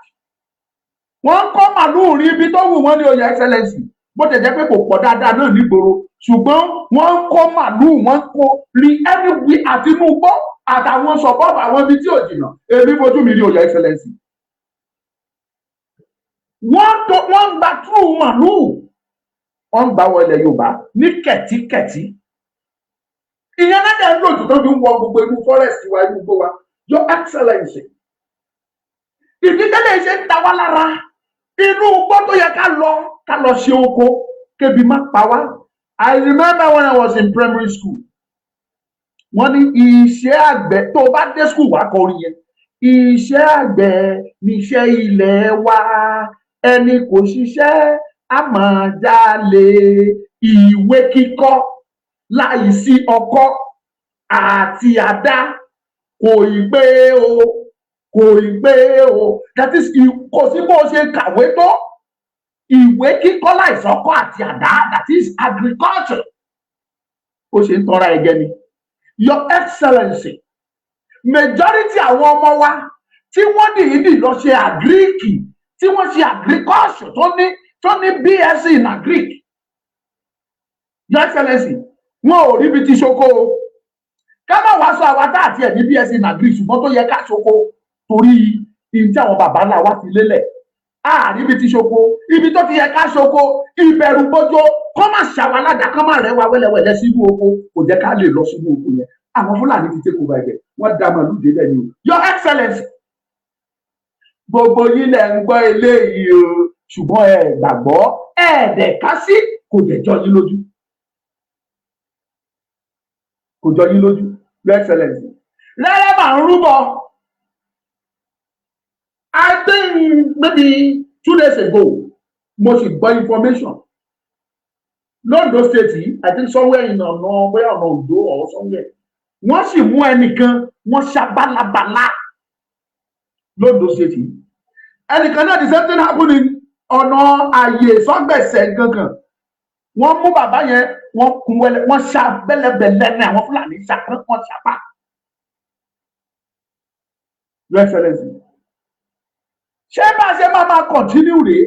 Wọ́n kọ́ màlúù rí ibi tó wù wọ́n ní, Your Excellency. Bó tẹ̀ jẹ́ pé kò pọ̀ dáadáa náà nígboro, ṣùgbọ́n wọ́n ń kó màlúù, wọ́n ń kó rí everywhere, àti inú igbó àtàwọn suburb, àwọn ibi tí ò jìnnà. Èmi fojú mi rí, Your Excellency. Wọ́n tó wọ́n ń gba through màlúù, wọ́n ń gbà wọ ilẹ̀ Yorùbá ní kẹ̀tíkẹ̀tí. Ìyẹn náà dẹ̀ ń lò jù tó fi ń wọ gbogbo inú forest wa, inú igbó wa. Your Excellency, ìdílé ṣe ń ta wá lára, inú igbó tó yẹ ká lọ ṣe oko, kébi má pa wá. I remember when I was in primary school, wọ́n ní iṣẹ́ àgbẹ̀, tó o bá dé school, wàá kọrin yẹn: "Iṣẹ́ àgbẹ̀ níṣẹ́ ilẹ̀ wa, ẹni kò ṣiṣẹ́ á máa jalè, ìwé kíkọ́ láì sí ọkọ́." Àti àdá kò ì pé o, kò ì pé o. That is, kò sí bó ṣe kàwé tó, ìwé kíkọ́ láìsọ́kọ́ àti àdá, that is agriculture, ó ṣe ń tọ́ra ẹ̀jẹ̀ ni. Your Excellency, majority àwọn ọmọ wa tí wọ́n dìídì lọ ṣe agric, tí wọ́n ṣe agriculture, tó ní BSc in agric, Your Excellency, wọn ò ríbi tí ṣoko o. Ká má wàá sọ àwa tá àti ẹ̀ ní BSc in agric, ṣùgbọ́n tó yẹ ká ṣoko torí ìyí tí àwọn bàbá ńlá wa fi lélẹ̀, àríbi tí ṣoko. Ibi tó ti yẹ ká ṣoko, ìbẹ̀rù bójó kọ́ má ṣàwọn aládàá, kọ́ má rẹ́ wa wẹ́lẹ́wẹ́lẹ́ sínú oko, kò jẹ́ ká lè lọ sínú oko yẹn. Àwọn Fúlàní ti take over ibẹ̀, wọ́n dá màlúù débẹ̀ ni o. Your Excellency, gbogbo yín lẹ̀ ń gbọ́ eléyìí o, ṣùgbọ́n ẹ gbàgbọ́, ẹ dẹ̀ ká sí, kò dẹ̀ jọ yín lójú, kò jọ yín lójú. Your Excellency, rẹ́rẹ́ máa ń rúbọ. I think maybe 2 days ago, mo sì gbọ́ information l'Ondo State yìí, I think somewhere in ọ̀nà, bóyá ọ̀nà Ondo or somewhere, wọ́n sì mú ẹnìkan, wọ́n ṣá bálabàlá l'Ondo State yìí. Ẹnìkan náà, the same thing happen in ọ̀nà àyè sọ́gbẹ̀sẹ̀ gangan. Wọ́n mú bàbá yẹn, wọ́n kun wẹ́lẹ́, wọ́n ṣá bẹ́lẹ́bẹ́lẹ́ ní àwọn Fúlàní ṣá, wọ́n ṣá pa. Your Excellency, ṣé bá a ṣe máa máa continue rèé?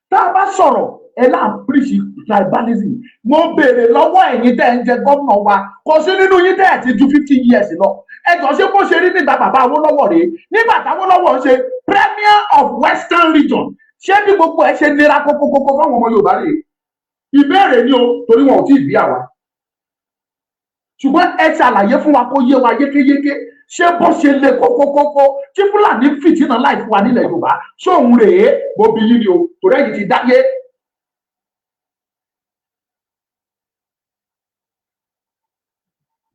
Tá a bá sọ̀rọ̀, ẹ náà preach tribalism. Mo béèrè lọ́wọ́ ẹ̀yin tẹ́ ẹ ń jẹ gómìnà wa, kò sí nínú yín tẹ́ ẹ̀ ti ju 50 years lọ. Ẹ jọ, ṣé bó ṣe rí nígbà bàbá Awólọ́wọ̀ rèé, nígbà táwólọ́wọ̀ ń ṣe Premier of Western Region? Ṣé bí gbogbo ẹ ṣe nira kókókókó fáwọn ọmọ Yorùbá rèé? Ìbéèrè ni o, torí wọn ò tí ì bí àwa. Ṣùgbọ́n ẹ ṣàlàyé fún wa kó yé wa yékéyéké, ṣé bó ṣe le kókókókó tí Fúlàní fìtínà láì fún wa nílẹ̀ Yorùbá, ṣé òun rèé? Mo bí yín ni o, torí ẹ̀yin ti dáyé.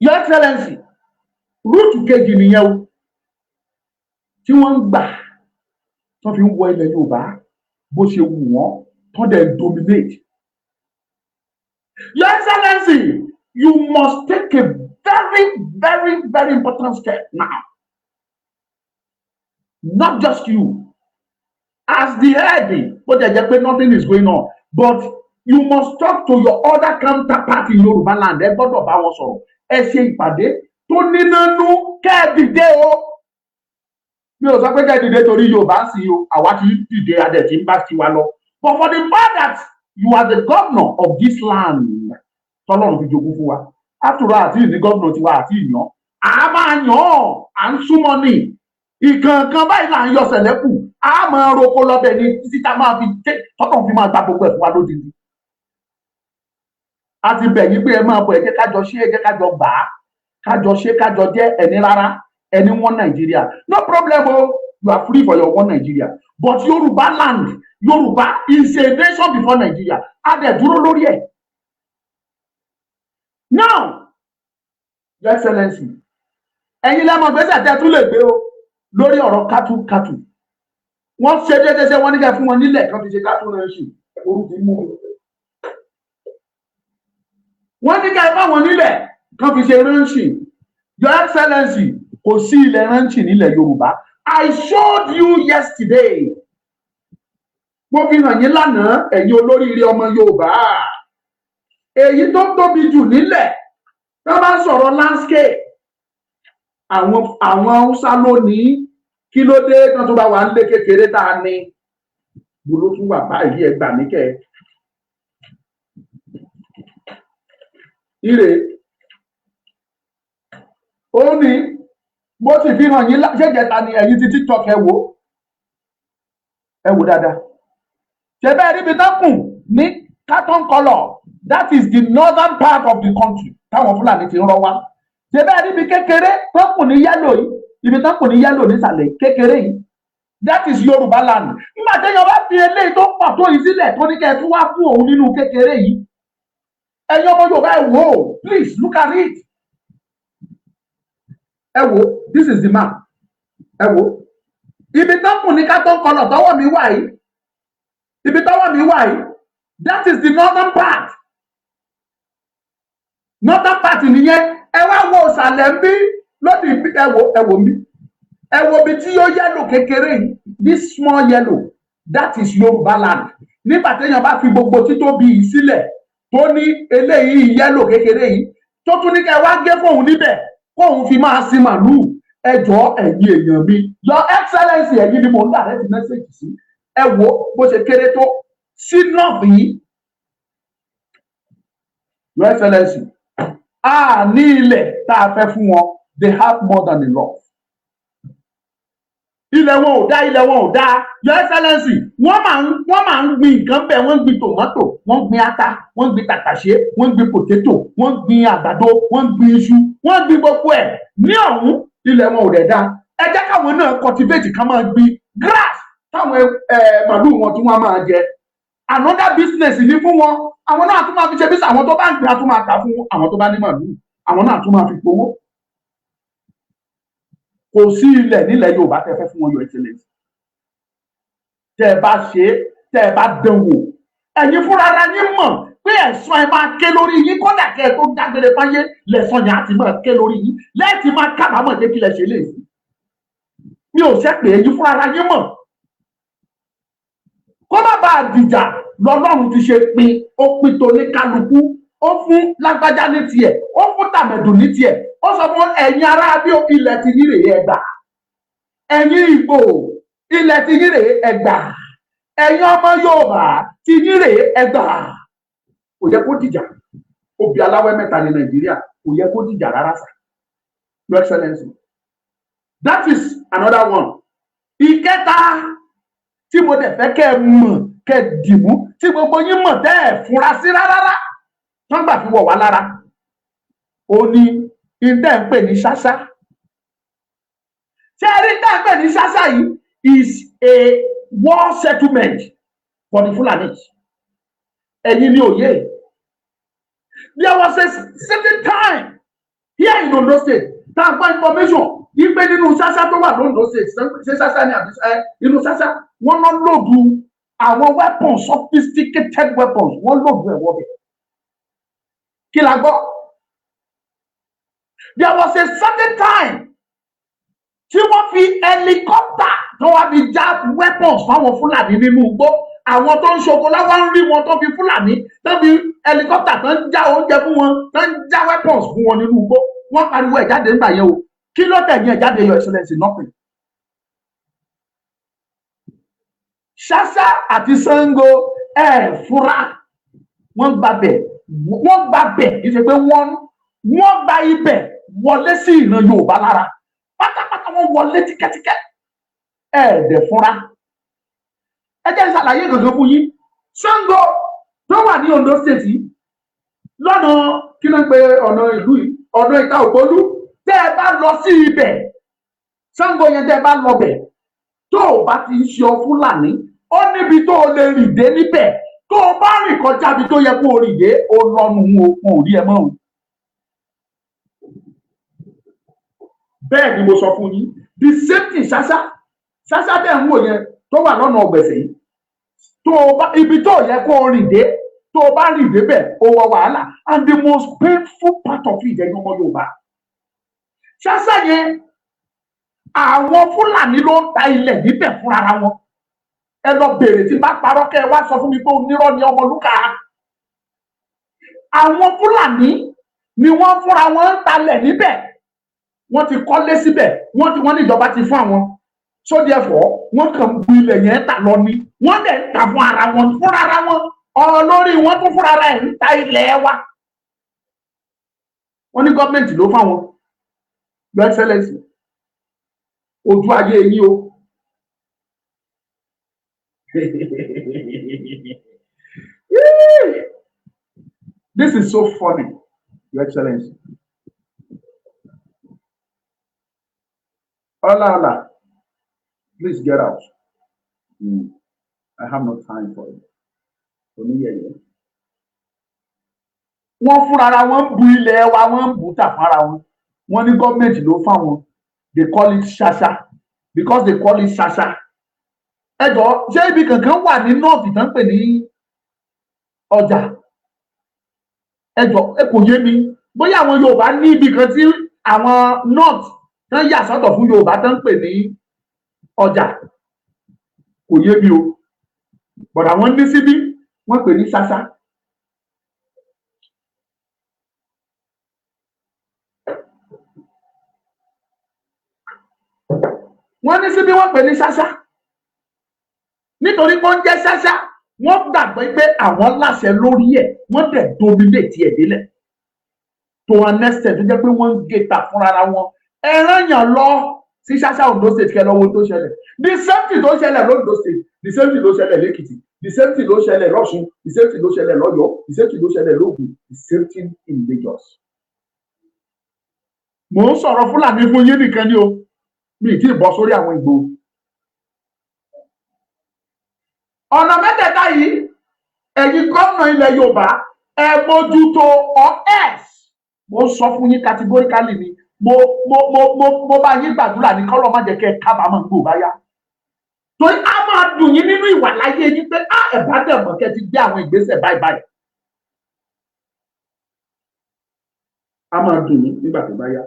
Your Excellency, route kejì nìyẹn o tí wọ́n ń gbà tó fi ń wọ ilẹ̀ Yorùbá bó ṣe wù wọ́n, tó dẹ̀ dominate. Your Excellency, you must take a very, very, very important step now. Not just you as the head, bó jẹ́ jẹ́ pé nothing is going on, but you must talk to your other counterpart in Yorùbá land. Ẹ gbọ́dọ̀ bá wọn sọ̀rọ̀, ẹ ṣe ìpàdé tó nínánú kẹ́ ẹ dìde o. Mi ò sọ pé kẹ́ ẹ dìde torí Yorùbá sí o, àwa ti dìde, adẹ̀ tí ń bá tiwa lọ, but for the fact that you are the governor of this land tọ́lọ́run fi jogún fún wa, àtúrò àti ìní gómìnà tiwa àti ìyàn à máa yàn án, à ń súnmọ́ ní ìkànkan báyìí là ń yọ sẹ̀lẹ́kù, a máa roko lọ́bẹ̀ ní títí tá a máa fi tọ́tọ̀ fi máa gba gbogbo ẹ̀ fún wa lódìdí. A ti bẹ̀ yín pé ẹ máa bọ̀, ẹ jẹ́ kájọ ṣe, ẹ jẹ́ kájọ gbà á, kájọ ṣe, kájọ jẹ́. Ẹni rárá, ẹni one Nigeria, no problem o, you are free for your one Nigeria, but Yorùbá land, Yorùbá is a nation before Nigeria. A dẹ̀ dúró lórí ẹ̀. Now, Your Excellency, ẹ̀yin lẹ́mọ̀ gbèsè tẹ́ tún lè gbé o lórí ọ̀rọ̀ cattle. Cattle wọ́n ṣe déédéé, ṣé wọ́n ní kẹ́ fún wọn nílẹ̀ kan fi ṣe cattle ranching? Orú ti mú mi. Wọ́n ní kẹ́ fáwọn nílẹ̀ kan fi ṣe ranching. Your Excellency, kò sí ilẹ̀ ranching nílẹ̀ Yorùbá. I showed you yesterday, mo fi hàn yín lánàá. Ẹ̀yin olóríire ọmọ Yorùbá, èyí tó tóbi jù nílẹ̀ tó bá sọ̀rọ̀ landscape, àwọn Haúsá lónìí. Kí ló dé tán tó bá wà ń lé kékeré tá a ní mo ló tún wà báyìí? Ẹ gbà mí kẹ ire. Ó ní mo sì fi hàn yín ṣèjẹta ni. Ẹ̀yin ti TikTok, ẹ wò, ẹ wò dáadáa. Ṣe bẹ́ẹ̀ ríbi tán kùn ní carton colour? That is the northern part of the country táwọn Fúlàní ti ń rọ wá. Ṣe bẹ́ẹ̀ ríbi kékeré tó kùn ní yellow yìí? Ibi tán kùn ní yellow nísàlẹ̀ kékeré yìí, that is Yorùbá land. Nígbà téèyàn bá fi eléyìí tó pọ̀ tó yìí sílẹ̀, tó ní kẹ́ ẹ tún wá fún òun nínú kékeré yìí, ẹ̀yin ọmọ Yorùbá, ẹ wò ó. Please look at it. Ẹ wò, this is the map. Ẹ wò ibi tán kùn ní carton colour tọwọ́ mi wà yìí, ibi tọwọ́ mi wà yìí, that is the northern part. Northern part nìyẹn. Ẹ wá wo ìsàlẹ̀ ń bí lónìí. Ẹ wo, ẹ wò mí, ẹ wo ibi tí yóò yellow kékeré yìí, this small yellow, that is Yorùbá land. Nígbà téèyàn bá fi gbogbo títóbi yìí sílẹ̀, tó ní eléyìí yellow kékeré yìí, tó tún ní kẹ́ wá gé fóun níbẹ̀ kóun fi máa sin màlúù. Ẹ jọ̀ọ́, ẹ̀yin èèyàn mi, Your Excellency, ẹ̀yin ni mò ń direct message sí. Ẹ wo bó ṣe kéré tó sí north yìí. Your Excellency, a ní ilẹ̀ tá a fẹ́ fún wọn. They have more than enough. Ilẹ̀ wọn ò dá, ilẹ̀ wọn ò dá. Your Excellency, wọ́n máa ń gbin nǹkan bẹ́ẹ̀. Wọ́n ń gbin tòmátò, wọ́n ń gbin ata, wọ́n ń gbin tàtàṣé, wọ́n ń gbin potato, wọ́n ń gbin àgbàdo, wọ́n ń gbin iṣu, wọ́n ń gbin gbogbo ẹ̀ ní ọ̀hún. Ilẹ̀ wọn ò dẹ̀ dá. Ẹ jẹ́ káwọn náà cultivate, ká máa gbin grass táwọn màlúù wọn tí wọ́n máa jẹ. Another business ní fún wọn. Àwọn náà tún máa fi ṣe business. Àwọn tó bá ń gbìn á tún máa tà fún àwọn tó bá ní màlúù, àwọn náà tún máa fi gbowó. Kò sí ilẹ̀ nílẹ̀ Yorùbá tẹ́ fẹ́ fún wọn. Your Excellency, tẹ́ ẹ bá ṣe é, tẹ́ ẹ bá dán wò, ẹ̀yin fúnra ara yín mọ̀ pé ẹ̀san ẹ máa ké lórí yín. Kódà kẹ́ ẹ tó dágbére fáyé, lẹ̀san yẹn á ti máa ké lórí yín, lẹ́ẹ̀tì máa kábàámọ̀ pé kí lẹ ṣe lè sí. Mi ò ṣẹ́pẹ̀, ẹ̀yin fúnra ara yín mọ̀. Kó má bàa dìjà lọ́lọ́run ti ṣe pín. Ó pín tó ní kálukú, ó fún lágbájá ní tiẹ̀, ó fún tàmẹ̀dù ní tiẹ̀. Ó sọ fún ẹ̀yin ará bí, ilẹ̀ ti yín rèé, ẹ gbà. Ẹ̀yin Ìgbò, ilẹ̀ ti yín rèé, ẹ gbà. Ẹ̀yin ọmọ Yorùbá, ti yín rèé, ẹ gbà. Kò yẹ kó dìjà. Obì aláwẹ̀ mẹ́ta ní Nàìjíríà, kò yẹ kó dìjà rárá sà. Your Excellency, that is another one. Ìkẹta tí mo dẹ̀ fẹ́ kẹ́ ẹ mọ̀, kẹ́ ẹ dìmú, tí gbogbo yín mọ̀, tẹ́ ẹ fura sí rárá, tán gbà fi wọ̀ wá lára, ó ní ìtẹ́ ń pè ní ṣáṣá. Ṣé ẹ rí ìtẹ́ ń pè ní ṣáṣá yìí is a war settlement for the Fulanis. Ẹ̀yin ní òye. There was a certain time here in Ondo State tá a gbọ́ information wípé nínú ṣáṣá tó wà lóńdó State, ṣé ṣáṣá ni àbí ẹ inú ṣáṣá, wọ́n lọ load àwọn weapons, sophisticated weapons, wọ́n load ẹ̀ wọ́bẹ̀. Kí la gbọ́? There was a certain time tí wọ́n fi helicopter tó wá fi já weapons fáwọn Fúlàní nínú igbó. Àwọn tó ń ṣoko láwọn ń rí wọn, tó fi Fúlàní tó fi helicopter tó ń já oúnjẹ fún wọn, tó ń já weapons fún wọn nínú igbó. Wọ́n pariwo ẹ̀ jáde nígbà yẹn o. Kí ló tẹ̀yìn ẹ̀ jáde, Your Excellency? Nothing. Ṣáṣá àti Ṣàngó, ẹ̀ fura, wọ́n gba bẹ̀, wọ́n gba bẹ̀. Kì í ṣe pé wọ́n gba ibẹ̀ wọlé sí ìran Yorùbá lára pátápátá. Wọ́n wọlé tíkẹ́tíkẹ́, ẹ̀ dẹ̀ fúnra. Ẹ jẹ́ n ṣàlàyé gangan fún yín. Ṣàngó tó wà ní Ondo State yìí, lọ́nà kí ló ń pe ọ̀nà ìlú yìí, ọ̀nà Ìta Ògbólú, tẹ́ ẹ bá lọ sí ibẹ̀, Ṣàngó yẹn, tẹ́ ẹ bá lọ bẹ̀, tó o bá ti ń ṣe ọ Fúlàní, ó níbi tó o lè rìn dé níbẹ̀. Tó o bá rìn kọjá ibi tó yẹ kó o rìn dé, o lọnu o, wọn ò rí ẹ mọ́ o. Bẹ́ẹ̀ ni mo sọ fún yín. The same thing ṣáṣá. Ṣáṣá tẹ̀ ń wò yẹn tó wà lọ́nà Ọ̀gbẹ̀sẹ̀ yìí, tó o bá ibi tó yẹ kó o rìn dé, tó o bá rìn débẹ̀, o wọ wàhálà. And the most painful part of it, ẹ̀yin ọmọ Yorùbá, ṣáṣá yẹn, àwọn Fúlàní ló ń ta ilẹ̀ níbẹ̀ fúnra wọn. Ẹ lọ bèrè. Tí bá parọ́, kẹ́ ẹ wá sọ fún mi pé onírọ́ ni Ọmọlúkà. Àwọn Fúlàní ni wọ́n fúnra wọn ń talẹ̀ níbẹ̀. Wọ́n ti kọ́lé síbẹ̀, wọ́n ti wọ́n ní ìjọba ti fún àwọn, so therefore wọ́n kàn ń bu ilẹ̀ yẹn tà lọ ni. Wọ́n dẹ̀ ń tà fún ara wọn, fúnra ara wọn. Olórí wọn tún fúnra ara ẹ̀ ń ta ilẹ̀ wa. Wọ́n ní gọ́ọ̀mẹ̀ntì ló fáwọn. Your Excellency, ojú ayé yín o. This is so funny, Your Excellency. Hola, hola. Please get out. I have no time for it. Oníyẹ̀yẹ́. Wọ́n fúnra wọn ń bu ilẹ̀ wa, wọ́n ń bù tà fúnra wọn. Wọ́n ní gọ́ọ̀mẹ̀ntì ló fáwọn. They call it ṣaṣa because they call it ṣaṣa. Ẹ jọ̀ọ́, ṣé ibi kankan wà ní north tán pè ní ọjà? Ẹ jọ̀ọ́, ẹ kò yé mi. Bóyá àwọn Yorùbá ní ibì kan tí àwọn north tán yà sọ́tọ̀ fún Yorùbá tán ń pè ní ọjà, kò yé mi o. But àwọn ní síbí, wọ́n pè ní ṣáṣá. Wọ́n ní síbí, wọ́n pè ní ṣáṣá. Nítorí pé ó ń jẹ́ ṣáṣá, wọ́n gbàgbọ́ pé àwọn láṣẹ lórí ẹ̀, wọ́n dẹ̀ dominate ẹ̀ délẹ̀ to an extent tó jẹ́ pé wọ́n ń gé ta fúnra wọn. Ẹran yàn lọ sí ṣáṣá Ondo State, kẹ́ lọ́wọ́ tó ṣẹlẹ̀. The same thing tó ṣẹlẹ̀ l'Ondo State, the same thing ló ṣẹlẹ̀ l'Ékìtì, the same thing ló ṣẹlẹ̀ l'Ọ́ṣun, the same thing ló ṣẹlẹ̀ l'Ọ́yọ́, the same thing ló ṣẹlẹ̀ l'Ógùn, the same thing in Lagos. Mò ń sọ̀rọ̀ Fúlàní fún yín nìkan ni o, mi ì tí ì bọ́ sórí àwọn Ìgbò. Ọ̀nà mẹ́tẹ̀ẹ̀ta yìí, ẹ̀yin gómìnà ilẹ̀ Yorùbá, ẹ mójútó, or else, mo ń sọ fún yín categorically ni, mo bá yín gbàdúrà ní kọ́lọ́ má jẹ́ kẹ́ ẹ kábàámọ̀ gbò bá yá, torí a máa dùn yín nínú ìwà láyé yín pé á ẹ̀ bá dẹ̀ mọ̀ kẹ́ ti gbé àwọn ìgbésẹ̀ báyìí báyìí. A máa dùn yín nígbà tó bá yá.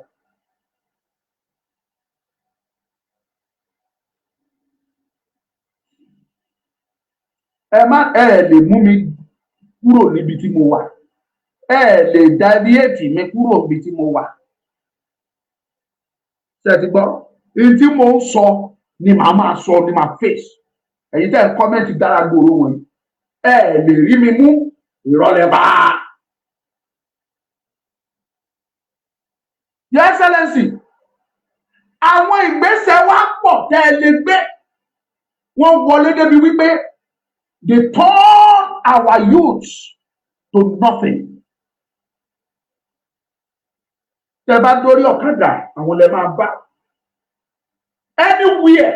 Ẹ má ẹ lè mú mi kúrò níbi tí mo wà, ẹ lè deviate mi kúrò níbi tí mo wà. Ṣé ẹ ti gbọ́? Èyí tí mo ń sọ ni màá máa sọ, ni màá face. Ẹ̀yin tẹ́ ẹ comment dára gbòòrò wọ̀nyí, ẹ lè rí mi mú ìrọ̀lẹ́ bá. Your Excellency, àwọn ìgbésẹ̀ wa pọ̀ tẹ́ ẹ lè gbé. Wọ́n wọlé débi wípé they turn our youths to nothing. Tẹ́ bá dórí ọ̀kadà, àwọn lè máa bá anywhere.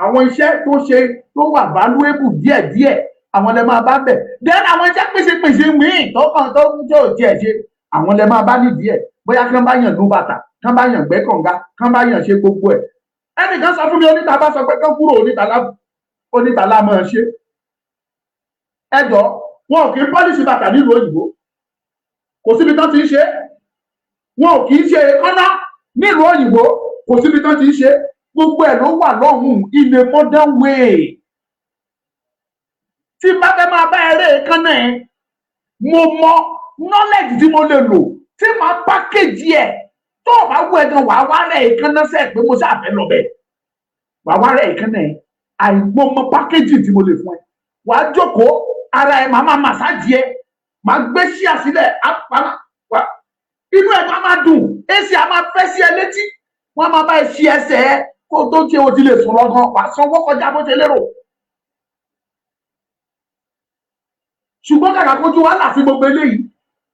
Àwọn iṣẹ́ tó ṣe tó wà valuable díẹ̀díẹ̀, àwọn lè máa bá bẹ̀. Then àwọn iṣẹ́ pèsèpèsè míì tó kàn tó tó tiẹ̀ ṣe, àwọn lè máa bá nídìí ẹ̀. Bóyá kí wọ́n bá yàn lú bàtà, kí wọ́n bá yàn gbẹ́ kànga, kí wọ́n bá yàn ṣe gbogbo ẹ̀. Ẹnìkan sọ fún mi, oníta bá sọ pé kán kúrò, oníta lá máa ṣe. Ẹjọ́, wọn ò kì í polish bàtà nílùú òyìnbó, kò síbi tán ti ń ṣe. Wọn ò kì í ṣe kọ́nà nílùú òyìnbó, kò síbi tán ti ń ṣe. Gbogbo ẹ̀ ló wà lọ́hùn in a modern way. Tí n bá fẹ́ máa bá eré kánná ẹ̀, mo mọ knowledge tí mo lè lò tí màá package ẹ̀. Tó o bá wú ẹ gan, wàá wá rẹ̀ èékánná sẹ́ẹ̀ pé mo ṣáà fẹ́ lọ bẹ́ẹ̀, wàá wá rẹ̀ èékánná ẹ̀. Àìmọ̀ mọ package tí mo lè fún ẹ. Wàá jókòó, ara ẹ màá máa massage ẹ, màá gbé ṣíà sílẹ̀, inú ẹ̀ máa máa dùn, èsì á máa fẹ́ sí ẹ létí, wọ́n á máa bá ẹ ṣí ẹsẹ̀ ẹ. Kó o tó ṣe, o ti lè sùn lọ́gán, wàá sanwó kọjá bó ṣe lérò. Ṣùgbọ́n kàkà kójú wàhálà sí gbogbo eléyìí,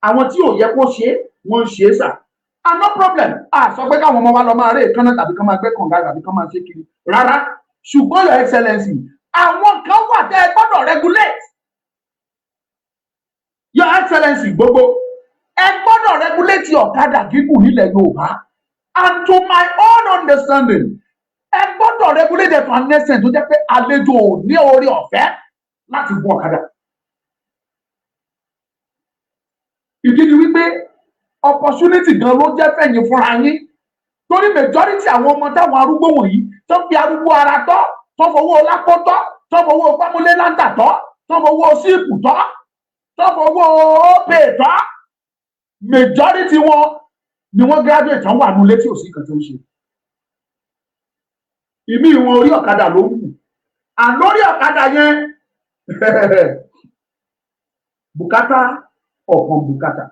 àwọn tí ò yẹ kó ṣe é, wọ́n ń ṣe é sà. And no problem, a sọ pé káwọn ọmọ wa lọ máa rí èékánná tàbí kán máa gbẹ́ kànga tàbí kán máa ṣe kiri rárá. Ṣùgbọ́n, Your Excellency, àwọn kan wà tẹ́ ẹ gbọ́dọ̀ regulate. Your Excellency, gbogbo ẹ gbọ́dọ̀ regulate ọ̀kadà gígùn nílẹ̀ Yorùbá. And to my own understanding, ẹ gbọ́dọ̀ regulate to an extent tó jẹ́ pé àlejò ò ní oore ọ̀fẹ́ láti gun ọ̀kadà. Ìdí ni wípé opportunity gan ló jẹ́ fẹ̀yìn fúnra yín, torí majority àwọn ọmọ táwọn arúgbó wọ̀nyí tó fi arúgbó ara tọ́, tó fowó lápò tọ́, tó fowó gbámúlé láńtà tọ́, tó fowó síìpù tọ́, tó fowó ópè tọ́, majority wọn ni wọ́n graduate tán wà nulẹ̀ tí ò sí nǹkan tó ń ṣe. Ìmí wọn, orí ọ̀kadà ló ń kù à lórí ọ̀kadà yẹn, bùkátà ọ̀kan bùkátà.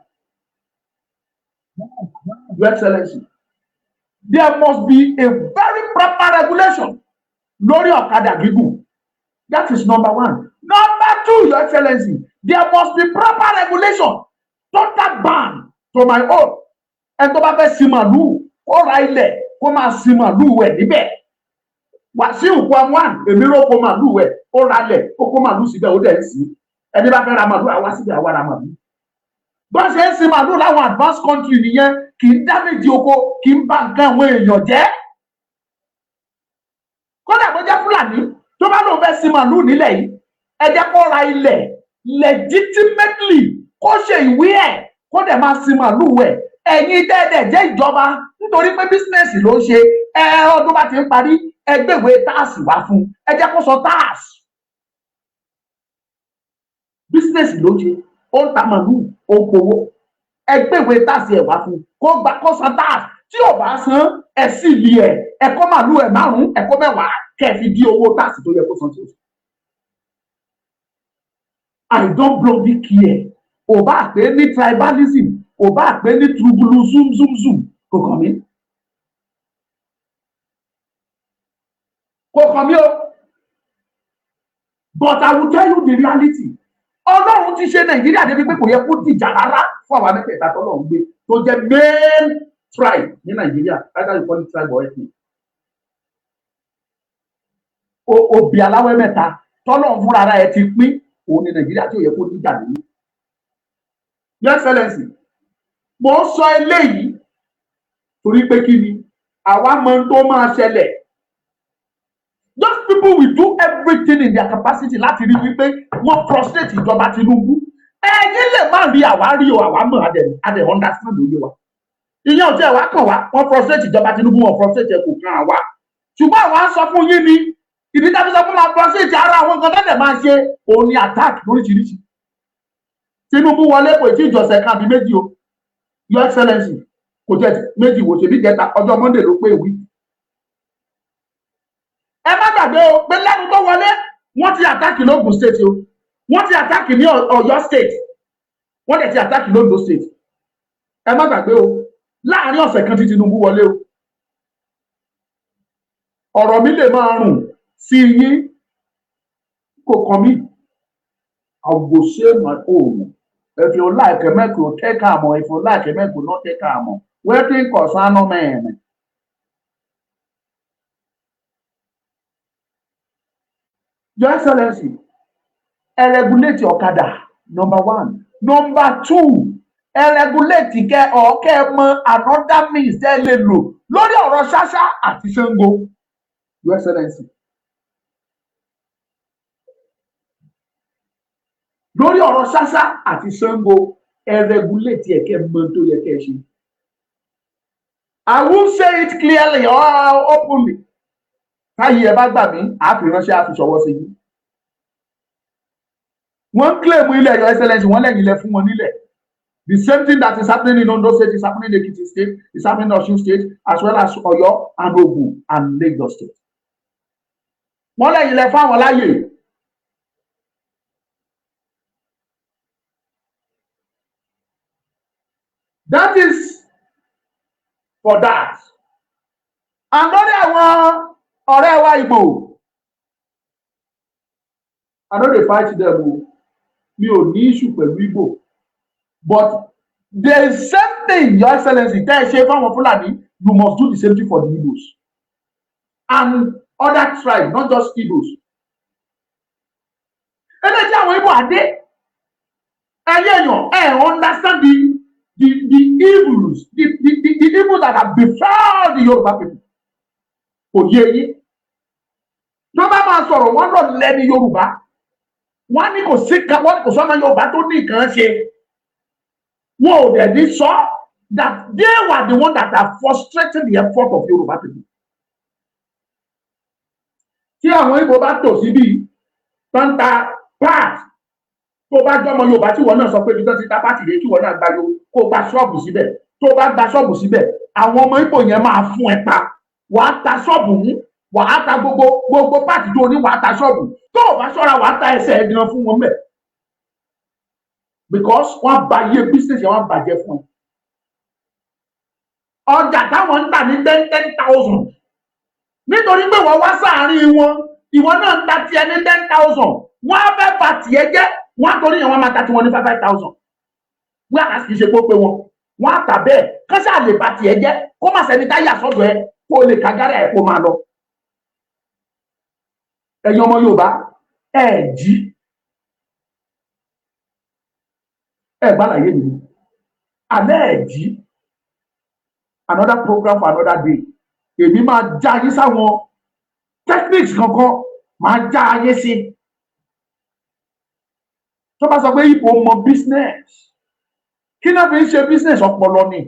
Your Excellency, there must be a very proper regulation lórí ọ̀kadà gígùn. That is number one. Number two, Your Excellency, there must be proper regulation, total ban to my own. Ẹni tó bá fẹ́ sin màlúù, kó ra ilẹ̀, kó máa sin màlúù ẹ̀ níbẹ̀. Wàsíù Kwam 1, èmi ló kó màlúù ẹ̀, ó ra ilẹ̀, ó kó màlúù síbẹ̀, ó dẹ̀ ń sìn. Ẹni bá fẹ́ ra màlúù, àwa síbẹ̀, àwa ra màlúù. Bó ṣe ń sin màlúù láwọn advanced country nìyẹn, kì í damage oko, kì í bà nǹkan àwọn èèyàn jẹ́. Kódà bó jẹ́ Fúlàní tó bá lóun fẹ́ sin màlúù nílẹ̀ yìí, ẹ jẹ́ kó ra ilẹ̀ legitimately, kó ṣe ìwé ẹ̀, kó dẹ̀ máa sin màlúù ẹ̀. Ẹ̀yin tẹ́ẹ̀dẹ̀ jẹ́ ìjọba, nítorí pé business ló ń ṣe ẹ, ọdún bá ti ń parí, ẹ gbéwèé tax wá fún ẹ, jẹ́ kó sọ tax. Business ló ń ṣe, ó ń ta màlúù, ó ń powó. Ẹ gbéwèé tax ẹ wá fún, kó gba, kó san tax. Tí ò bá san, ẹ sì lé ẹ, ẹ kó màlúù ẹ márùn, ẹ kó 10 kẹ́ ẹ fi dí owó tax tó yẹ kó san tí ó san. I don't bloody care. Ò bá pè ní tribalism, ò bá pè ní trubulu zoom zoom zoom, kò kàn mí, kò kàn mí o. But I will tell you the reality. Ọlọ́run ti ṣe Nàìjíríà débi pé kò yẹ kó dìjà rárá fún àwa mẹ́tẹ̀ẹ̀ta tọ́lọ́run gbé tó jẹ́ main tribe ní Nàìjíríà, either you call it tribe or ethnic. Obì aláwẹ̀ mẹ́ta tọ́lọ́run fúnra ara ẹ̀ ti pín òun ní Nàìjíríà tí ò yẹ kó dìjà nínú. Your Excellency, mo ń sọ eléyìí torí pé kí ni àwa mọ ohun tó máa ṣẹlẹ̀. Those people will do everything in their capacity láti rí wípé wọ́n frustrate ìjọba Tinubu. Ẹ̀yin lè má rí, àwa rí o, àwa mọ̀, a dẹ̀ understand, òye wa. Ìyẹn ò tí ẹ̀ wá kàn wá. Wọ́n frustrate ìjọba Tinubu, wọ́n frustrate ẹ̀, kò kàn àwa. Ṣùgbọ́n àwa ń sọ fún yín ni ìdí tá a fi sọ fún máa frustrate ara àwọn nǹkan tẹ́lẹ̀ máa ṣe òun ni attack lóríṣiríṣi. Tinubu wọlé, kò tí ìjọsẹ̀ kan àbí méjì o, Your Excellency, kò jẹ́ méjì wò, ṣèbí jẹta ọjọ́ Monday ló pé ìwí. Ẹ má gbàgbé o pé lẹ́nu tó wọlé, wọ́n ti attack l'Ógùn State o, wọ́n ti attack ní Ọ̀yọ́ State, wọ́n dẹ̀ ti attack l'Ondo State. Ẹ má gbàgbé o, láàrin ọ̀sẹ̀ kan tí Tinubu wọlé o. Ọ̀rọ̀ mi lè máa rùn sí yín, kò kàn mí. I go say my own. If you like, make you take am. If you like, make you no take am. Wetin concern men? Your Excellency, ẹ regulate ọ̀kadà, number one. Number two, ẹ regulate kẹ ọ̀kẹ́ mọ another means tẹ́ lè lò lórí ọ̀rọ̀ Ṣáṣá àti Ṣàngó. Your Excellency, lórí ọ̀rọ̀ Ṣáṣá àti Ṣàngó, ẹ regulate ẹ̀, kẹ́ mọ tó yẹ kẹ́ ẹ ṣe. I won't say it clearly or openly. Táyì ẹ bá gbà mí, àá fi ránṣẹ́, àá fi ṣọwọ́ sí yín. Wọ́n ń claim ilẹ̀, Your Excellency, wọ́n lẹ́yìn ilẹ̀ fún wọn nílẹ̀. The same thing that is happening in Ondo State is happening in Ekiti State, is happening in Osun State, as well as Oyo and Ogun and Lagos State. Wọ́n lẹ́yìn ilẹ̀ fáwọn láàyè. That is for that. And lórí àwọn ọ̀rẹ́ wa Ìgbò, I no dey fight them o. Mi ò ní issue pẹ̀lú Ìgbò, but the same thing, Your Excellency, tẹ́ ẹ ṣe fáwọn Fúlàní, you must do the same thing for the Igbos and other tribes, not just Igbos. Eléyìí tí àwọn Igbo àdé, ẹ̀yin èèyàn, ẹ̀ understand the evils, the evils that have befell the Yoruba people. Kò yé yín. Tó bá máa sọ̀rọ̀, wọ́n lọ lẹ́ni Yorùbá, wọ́n ní kò sí kan, wọ́n kò sọ́mọ Yorùbá tó ní nǹkan ṣe. Wọn ò dẹ̀ ní sọ that they were the one that are frustrating the effort of Yoruba people. Tí àwọn Ìgbò bá tò síbí tó ń ta part, tó bá jọmọ Yorùbá tí wọn náà sọ pé ibi tó ti ta part rèé, kí wọn náà gba yo kó gba ṣọ́ọ̀bù síbẹ̀, tó bá gba ṣọ́ọ̀bù síbẹ̀, àwọn ọmọ Ìgbò yẹn máa fún ẹ pa. Wàá ta ṣọ́ọ̀bù mú, wàá ta gbogbo gbogbo part tó ní, wàá ta ṣọ́ọ̀bù. Tó o bá ṣọ́ra, wàá ta ẹsẹ̀ ẹ gan fún wọn mẹ́, because wọ́n bà iye business yẹn, wọ́n bàjẹ́ fún ẹ. Ọjà táwọn ń tà ní 10,000, nítorí pé wọ́n wá sáàárín wọn, ìwọ náà ń ta tiẹ̀ ní 10,000, wọ́n á fẹ́ bà tiẹ̀ jẹ́. Wọ́n á torí yẹn, wọ́n máa ta tiwọn ní 5,000. Wọ́n á kì í ṣe pé wọn wọ́n á tà bẹ́ẹ̀ kán ṣáà lè bà tiẹ̀ jẹ́, kó má sẹ́ni táyà sọ́dọ̀ ẹ, kó lè kágárà ẹ̀, kó máa lọ. Ẹ̀yin ọmọ Yorùbá, ẹ̀ jí ẹ̀ gbàlàyé mi alẹ́, ẹ̀ jí. Another program for another day. Èmi máa já yín sáwọn techniques kankan, máa já yín sí. Tó bá sọ pé ipò mọ business, kí náà fi ń ṣe business? Ọpọlọ ni.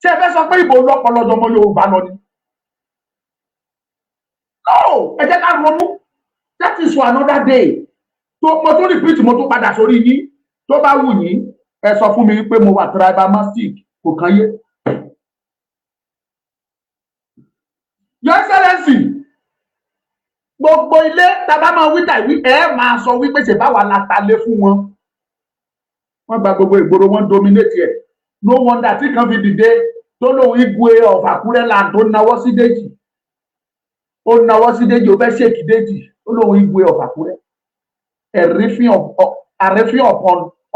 Ṣé ẹ fẹ́ sọ pé Ìgbò lọ́pọlọ jọmọ Yorùbá lọ ni? No, ẹ jẹ́ ká ronú. That is for another day. Tó mo tún repeat, mo tún padà sórí yín. Tó bá wù yín, ẹ sọ fún mi pé mo wà tribalistic, kò kàn yé. Your Excellency, gbogbo ilé tábà máa wí tàwí, ẹ máa sọ wípé ṣe báwa la ta lé fún wọn. Wọ́n gba gbogbo ìgboro, wọn dominate ẹ. No wonder tí kan fi dìde tó lóun Igwe of Àkúrẹ́ land, tó nawọ́ sí Déjì, ó nawọ́ sí Déjì, ó fẹ́ shake Déjì, ó lóun Igwe of Àkúrẹ́. Ẹ̀rífín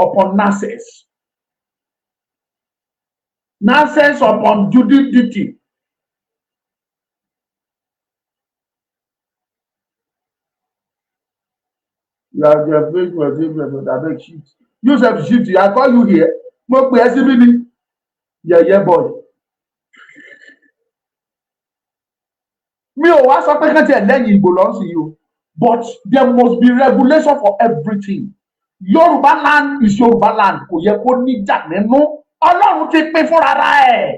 upon nonsense, nonsense upon judicity. You are the face for the abeg shift. You sef shift. I call you here. Mo pè ẹ́ síbí ni, yẹ̀yẹ́ boy. Mi ò wá sọ pé kán tiẹ̀ lẹ́yìn Ìgbò lọ́sìn yìí o, but there must be regulation for everything. Yorùbá land is Yorùbá land. Kò yẹ kó níjà nínú. Ọlọ́run ti pín fúnra ẹ̀.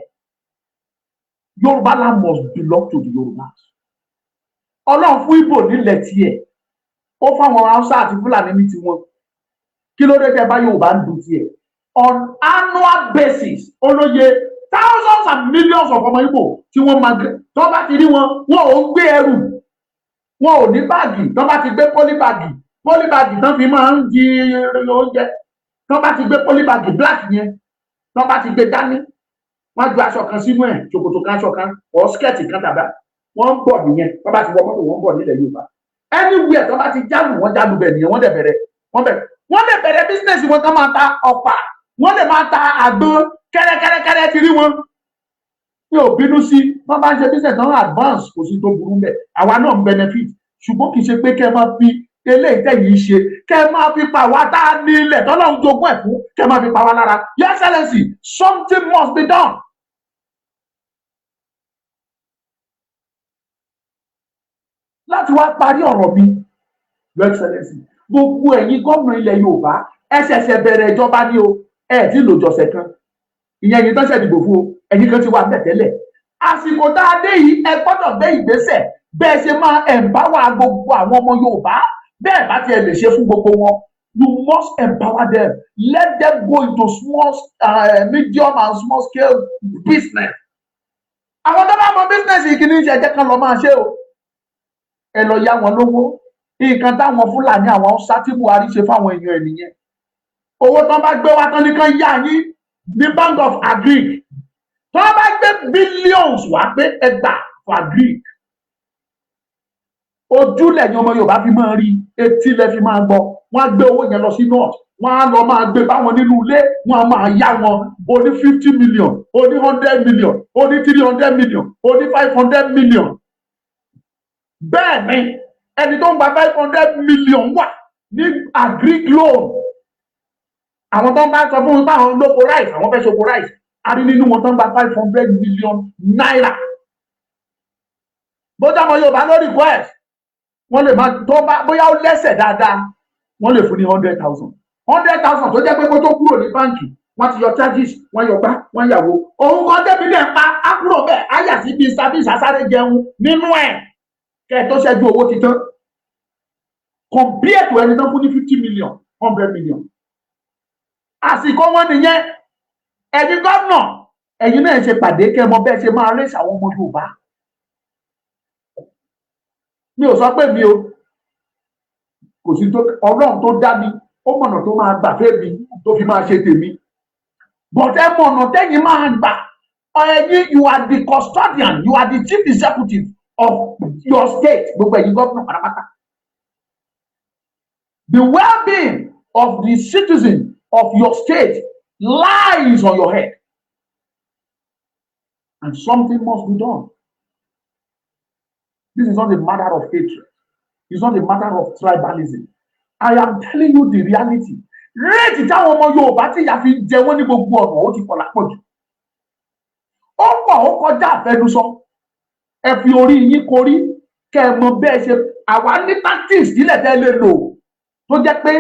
Yorùbá land must belong to the Yorùbás. Ọlọ́run fún Ìgbò nílẹ̀ tiẹ̀, ó fáwọn Haúsá àti Fúlàní ní tiwọn. Kí ló dé tẹ bá Yorùbá ń dùn tiẹ̀? On annual basis, olóye thousands and millions of ọmọ Ìgbò tí wọ́n máa tó bá ti rí wọn, wọn ò ń gbé ẹrù, wọn ò ní báàgì. Tó bá ti gbé polybag, polybag tán fi máa ń di oúnjẹ, tó bá ti gbé polybag black yẹn, tó bá ti gbé dání, wọ́n ju aṣọ kan sínú ẹ̀, ṣòkòtò kan, aṣọ kan or skirt kan, tàbí wọ́n ń bọ̀ nìyẹn. Tó bá ti wọ mọ́tò, wọ́n ń bọ̀ nílẹ̀ Yorùbá. Anywhere tó bá ti jálù, wọ́n jálù bẹ̀ nìyẹn. Wọ́n dẹ̀ bẹ̀rẹ̀, wọ́n bẹ̀rẹ̀, wọ́n lè bẹ̀rẹ̀ business wọn, kán máa ta ọ̀pá, wọ́n lè máa ta àgbọn kẹ́rẹ́kẹ́rẹ́kẹ́rẹ́. Ti rí wọn, mi ò bínú sí. Wọ́n bá ń ṣe business náà advance, kò sí tó burú bẹ́ẹ̀, àwa náà ń benefit. Ṣùgbọ́n kì í ṣe pé kẹ́ ẹ máa fi eléyìí tẹ̀yìn ṣe, kẹ́ ẹ máa fi pa wá tá a ní ilẹ̀ tọ́lọ́run jogún ẹ̀ fún, kẹ́ ẹ máa fi pa wá lára. Your Excellency, something must be done. Láti wá parí ọ̀rọ̀ mi, Your Excellency, gbogbo ẹ̀yin gómìnà ilẹ̀ Yorùbá, ẹ ṣẹ̀ṣẹ̀ bẹ̀rẹ̀ ìjọba ní o, ẹ tí lò jọ̀sẹ̀ kan. Ìyẹn ẹ̀yin tó ṣẹ̀ dìbò fún o, ẹ̀yin kan ti wà bẹ̀ tẹ́lẹ̀. Àsìkò tá a dé yìí, ẹ gbọ́dọ̀ gbé ìgbésẹ̀ bẹ́ẹ̀ ṣe máa empower gbogbo àwọn ọmọ Yorùbá. Bẹ́ẹ̀ bá tiẹ̀ lè ṣe fún gbogbo wọn, you must empower them. Let them go into small, medium and small scale business. Àwọn tó bá mọ business yìí, kí ní ṣe, jẹ́ kán lọ máa ṣe o. Ẹ lọ yá wọn lówó. Nǹkan táwọn Fúlàní, àwọn Haúsá tí Buhari ṣe fáwọn èèyàn ẹ nìyẹn. Owó tán bá gbé wá tán ní kán yá yín ní Bank of Agric. Tán bá gbé billions wá pé ẹgbà for agric, ojú lẹ́yìn ọmọ Yorùbá fi máa rí, etí lẹ fi máa gbọ́. Wọ́n á gbé owó yẹn lọ sí north, wọ́n á lọ máa gbé báwọn nínú ilé, wọ́n á máa yá wọn. Oní 50 million, oní 100 million, oní 300 million, oní 500 million. Bẹ́ẹ̀ ni ẹni tó ń gba 500 million wà ní agric loan. Àwọn tó ń bá sọ fún mi pé àwọn lóko rice, àwọn fẹ́ ṣoko rice, a rí nínú wọn tó ń gba ₦500 million. Bójá ọmọ Yorùbá ló request, wọ́n lè máa tó bá bóyá ó lẹ́sẹ̀ dáadáa, wọ́n lè fún ní 100,000. 100,000 tó jẹ́ pé kó tó kúrò ní báǹkì, wọ́n ti yọ charges, wọ́n yọ gbá, wọ́n yàwó. Òun kan débi lè pa á kúrò bẹ́ẹ̀, á yà sí bíi service, asáré jẹun nínú ẹ̀, kẹ́ ẹ tó ṣẹ́jú, owó ti tán. Compare to ẹni tó fún ní 50 million, 100 million. Àsìkò wọn nìyẹn. Ẹ̀yin gómìnà, ẹ̀yin náà ṣe pàdé kẹ́ ẹ mọ bẹ́ẹ̀ ṣe máa raise àwọn ọmọ Yorùbá. Mi ò sọ pé mi o kò sí tó. Ọlọ́run tó dá mi, ó mọ̀nà tó máa gbà fẹ́mi tó fi máa ṣe tèmi, but ẹ mọ̀nà tẹ́yìn máa gbà. Ẹ̀yin, you are the custodian, you are the chief executive of your state. Gbogbo ẹ̀yin gómìnà pátápátá, the well-being of the citizen of your state lies on your head, and something must be done. This is not a matter of hatred. It's not a matter of tribalism. I am telling you the reality. Rate táwọn ọmọ Yorùbá tí ìyà fi ń jẹ wọ́n ní gbogbo ọ̀nà, ó ti pọ̀ lápọ̀jù. Ó pọ̀, ó kọjá àfẹnusọ. Ẹ fi orí yín korí kẹ́ ẹ mọ bẹ́ẹ̀ ṣe. Àwa ní tactics sílẹ̀ tẹ́ lè lò tó jẹ́ pé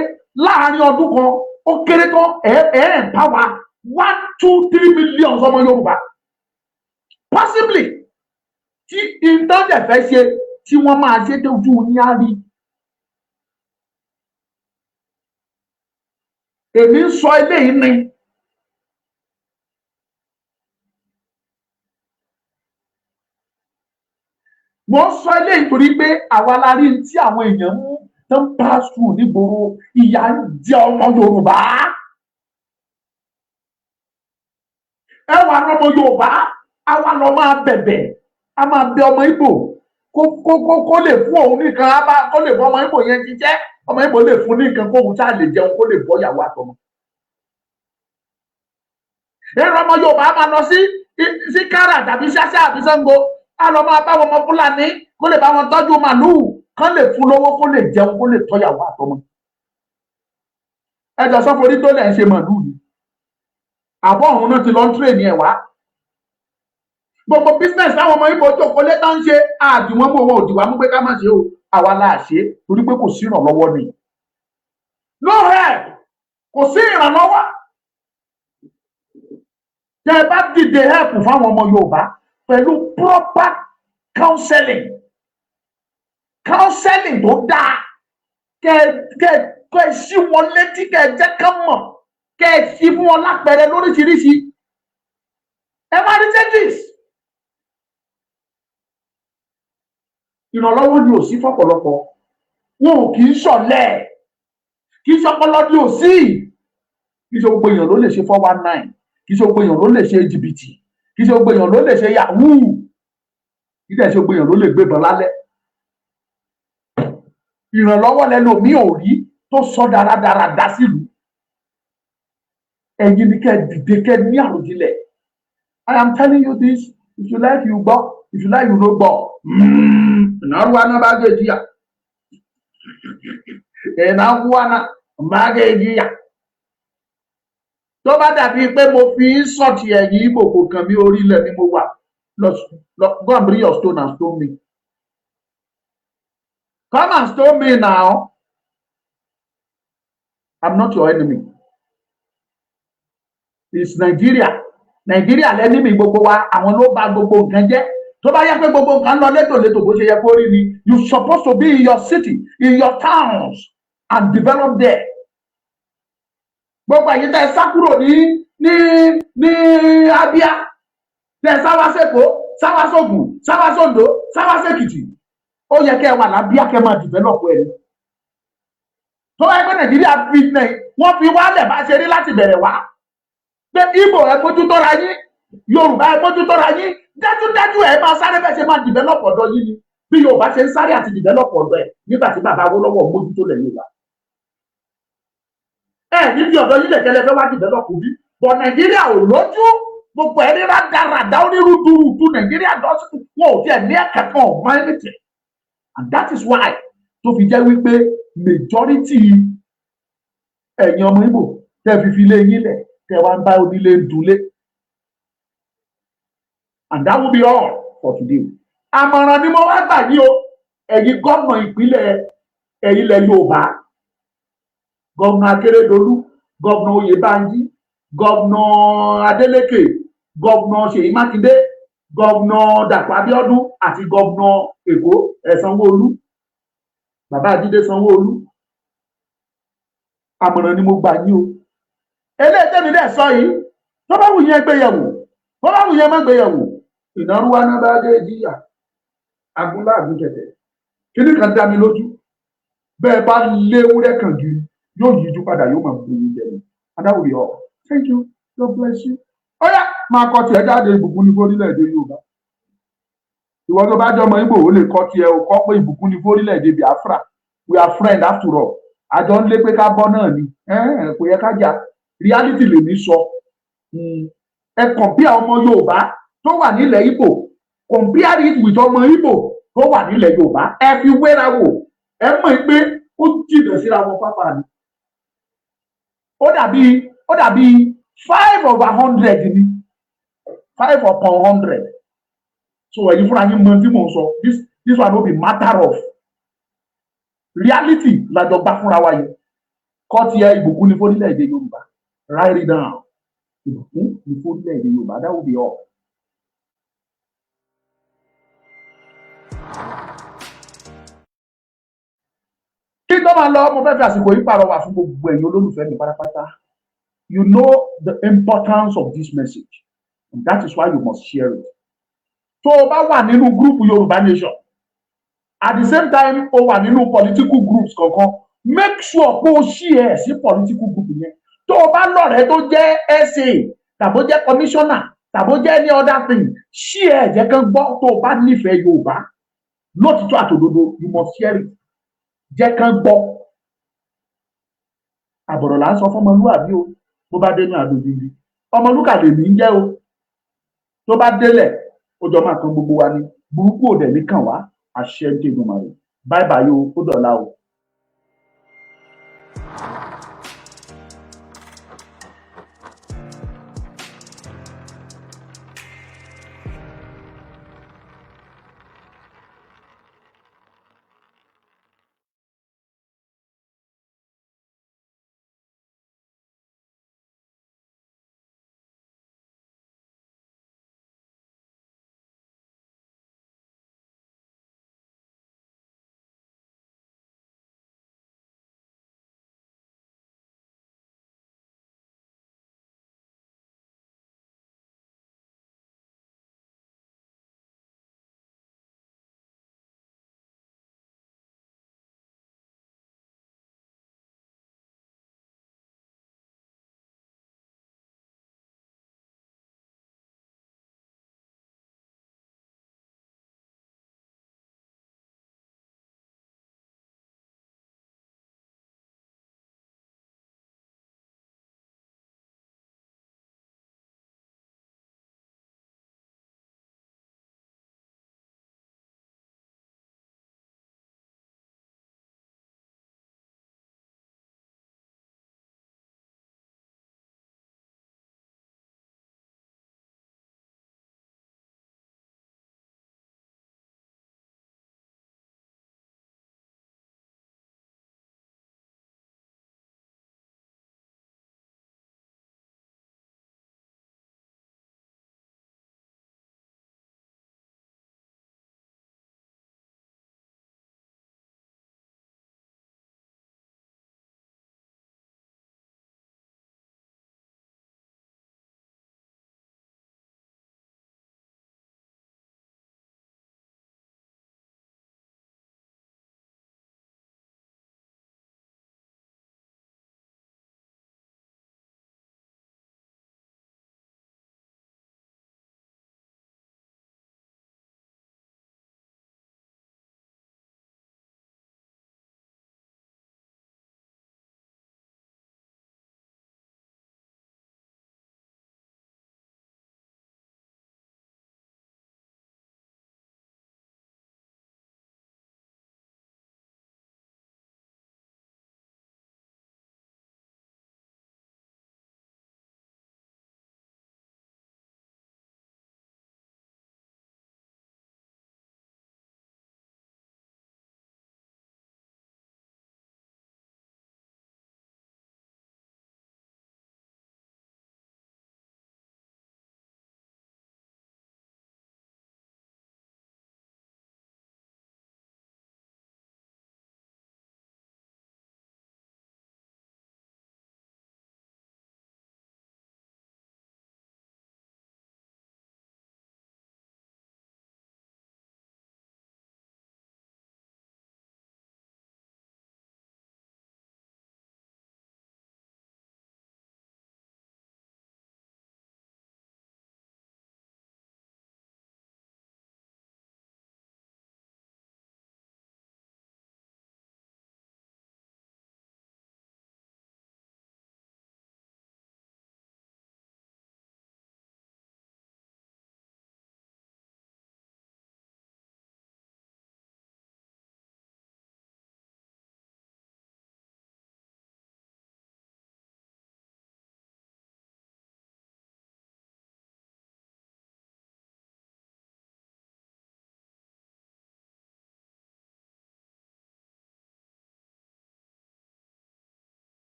láàárín ọdún kan, ó kéré tán, ẹ empower 1, 2, 3 million ọmọ Yorùbá. Possibly tí ìtọ́jẹ̀ fẹ́ ṣe tí wọ́n máa ṣe tójú yín á rí. Èmi ń sọ eléyìí ni. Mo ń sọ eléyìí torí pé àwa la rí tí àwọn èèyàn mú tó ń pass through nígboro. Ìyà ń jẹ ọmọ Yorùbá. Ẹ wà lọmọ Yorùbá, àwa lọ máa bẹ̀bẹ̀, a máa bẹ ọmọ Ìgbò kó lè fún òun nìkan, á bá kó lè fún ọmọ Ìgbò yẹn jíjẹ, ọmọ Ìgbò lè fún nìkan kóun ṣáà lè jẹun, kó lè bọ́ ìyàwó àtọmọ. Èrò ọmọ Yorùbá á máa lọ sí Kára tàbí Ṣáṣá àbí Ṣàngó, á lọ máa bá wọn ọmọ Fúlàní kó lè bá wọn tọ́jú màlúù, kán lè fún lówó kó lè jẹun, kó lè tọ́yàwó àtọmọ. Ẹ jọ sọforí tó lẹ̀ ń ṣe màlúù ni àbọ̀ ọ̀hún náà ti lọ ń tírèèni ẹ̀ wá. Gbogbo business táwọn ọmọ Ìgbò jókòó lé tán ń ṣe, àdìwọ́n mú wọn òdìwà mú pé ká má ṣe o, àwa la ṣe torí pé kò sí ìrànlọ́wọ́ ni. No help, kò sí ìrànlọ́wọ́. Tẹ ẹ bá dìde help fáwọn ọmọ Yorùbá pẹ̀lú proper counseling, counseling tó dáa, kẹ ẹ sí wọn létí, kẹ ẹ jẹ́ ká mọ̀, kẹ ẹ sí fún wọn lápẹẹrẹ lóríṣiríṣi, ẹ má rí changes. Ìrànlọ́wọ́ ni ò sí fọ́pọ̀lọpọ̀ wọn, ò kì í ṣọ̀lẹ, kì í ṣọpọlọ ni ò sí. Kì í ṣe gbogbo èèyàn ló lè ṣe 419, kì í ṣe gbogbo èèyàn ló lè ṣe jìbìtì, kì í ṣe gbogbo èèyàn ló lè ṣe yahoo, kì í dẹ̀ ṣe gbogbo èèyàn ló lè gbébọn lálẹ́. Ìrànlọ́wọ́ lẹlòmíì ò rí tó sọ dáradára dá sílùú. Ẹ̀yin ni kẹ́ dìde, kẹ́ ní àròjinlẹ̀. I am telling you this, if you like you gbọ́, if you like you no gbọ́. Ìnáwó bá gé jìyà, ìnáwó bá gé jìyà. Tó bá dàbí pé mo fi ń sọ̀tì ẹ̀yìn Ìgbò, kò kàn mí, orílẹ̀ ni mo wà. Lọ go and bring your stone and stone me. Come and stone me now. I'm not your enemy. It's Nigeria. Nigeria l'enemy gbogbo wa, àwọn ló bà gbogbo nǹkan jẹ́. Tó bá yẹ pé gbogbo nǹkan lọ létòlétò bó ṣe yẹ kó rí ni, you supposed to be in your city, in your towns and develop there. Gbogbo ẹ̀yin tẹ́ ẹ sá kúrò ní Abia, tẹ́ ẹ sá wá sẹ́kọ̀ọ́, sá wá sógùn, sá wá sóńdó, sá wá sẹ́kìtì, ó yẹ kẹ́ ẹ wà lábíà, kẹ́ ẹ máa develop ẹ ní. Tó bá yẹ pé Nàìjíríà fi wọ́n fi wálẹ̀ bá ṣe rí láti bẹ̀rẹ̀ wá pé Ìgbò ẹ mójútó ra yín, Yorùbá ẹ mójútó ra yín, dájúdájú ẹ máa sáré bẹ́ẹ̀ ṣe máa develop ọ̀dọ̀ yín ni, bí Yorùbá ṣe ń sáré àti develop ọ̀dọ̀ ẹ̀ nígbà tí bàbá Awólọ́wọ̀ mójútó lẹ̀ Yorùbá. Ẹ níbi ọ̀dọ̀ yín lẹ̀kẹ́lẹ́ fẹ́ wá develop bí, but Nàìjíríà ò lójú, gbogbo ẹni rádaràdá onírúurú. Nàìjíríà dọ́sí wọn ò tiẹ̀ ní ẹ̀ka kan ò mọ anything, and that is why tó fi jẹ́ wípé majority ẹ̀yin ọmọ Ìgbò tẹ́ fi ilé yín lẹ̀, tẹ́ wá ń bá onílé dulé. And that will be all for today. Àmọ̀ràn ni mo wá gbà yí o, ẹ̀yin gómìnà ìpínlẹ̀, ẹ̀yin ilẹ̀ Yorùbá, gómìnà Akérédolú, gómìnà Oyèbánjí, gómìnà Adeleke, gómìnà Ṣèyí Mákindé, gómìnà Dàpọ̀ Abíọ́dún àti gómìnà Èkó ẹ̀ Sanwó-Olú, bàbá Jídé Sanwó-Olú, àmọ̀ràn ni mo gbà yín o. Eléyìí tẹ́mi dẹ̀ sọ yìí, tó bá wù yẹn gbé yẹ̀wò, tó bá wù yẹn má gbé yẹ̀wò. Ìnáwó náà bá dé jìyà agúnláàgún tẹ̀tẹ̀. Kíní kan dá mi lójú, bẹ́ẹ̀ bá léwúrẹ́ kàn gírí, yóò yíjú padà, yóò máa bu yín jẹ ni. And that will be all. Thank you, God bless you. Ó yá, máa kọ tiẹ̀ jáde. Ìbùkún ní fórílẹ̀-èdè Yorùbá. Ìwọ tó bá jọmọ Ìgbò, ó lè kọ tiẹ̀ o, kọ pé ìbùkún ní fórílẹ̀-èdè Biafra. We are friend after all. Àjọ ń lé pé ká bọ́ náà ni, kò yẹ ká jà. Reality lèmi sọ. Ẹ compare ọmọ Yorùbá tó wà nílẹ̀ Ìgbò, compare it with ọmọ Ìgbò tó wà nílẹ̀ Yorùbá, ẹ fi wéra wò, ẹ mọ̀ pé ó jìnnà síra wọn pápá ni. Ó dàbí 5 over 100 ni, 5 upon 100. So ẹ̀yin fúnra yín mọ tí mò ń sọ. This one no be matter of reality lájọ gbá fúnra wa yẹn. Kọ́ tiẹ̀, ìbùkún ní fórílẹ̀-èdè Yorùbá. Write it down, ìbùkún ní fórílẹ̀-èdè Yorùbá. That will be all. Kí n tó máa lọ, mo fẹ́ fi àsìkò yìí pàrọwà fún gbogbo ẹ̀yin olólùfẹ́ mi pátápátá. You know the importance of this message, and that is why you must share it. Tó o bá wà nínú group Yorùbá Nation, at the same time o wà nínú political groups kankan, make sure pé o share sí political group yẹn. Tó o bá lọ́rẹ̀ẹ́ tó jẹ́ SA tàbó jẹ́ commissioner tàbó jẹ́ any other thing, share, jẹ́ kán gbọ́. Tó o bá nífẹ̀ẹ́ Yorùbá lótìtọ́ àtòdodo, you must share it, jẹ́ kán gbọ́. Àbọ̀rọ̀ là ń sọ fọmọlúwàbí o, bó bá dénú àdòdìdì, ọmọlúkà lèmi ń jẹ́ o. Tó bá délẹ̀, ó jọ máa kan gbogbo wa ní burúkú, ò dẹ̀ ní kàn wá. Àṣẹ ń tẹ̀gùn màrè. Bye bye o, ó dọ̀la o.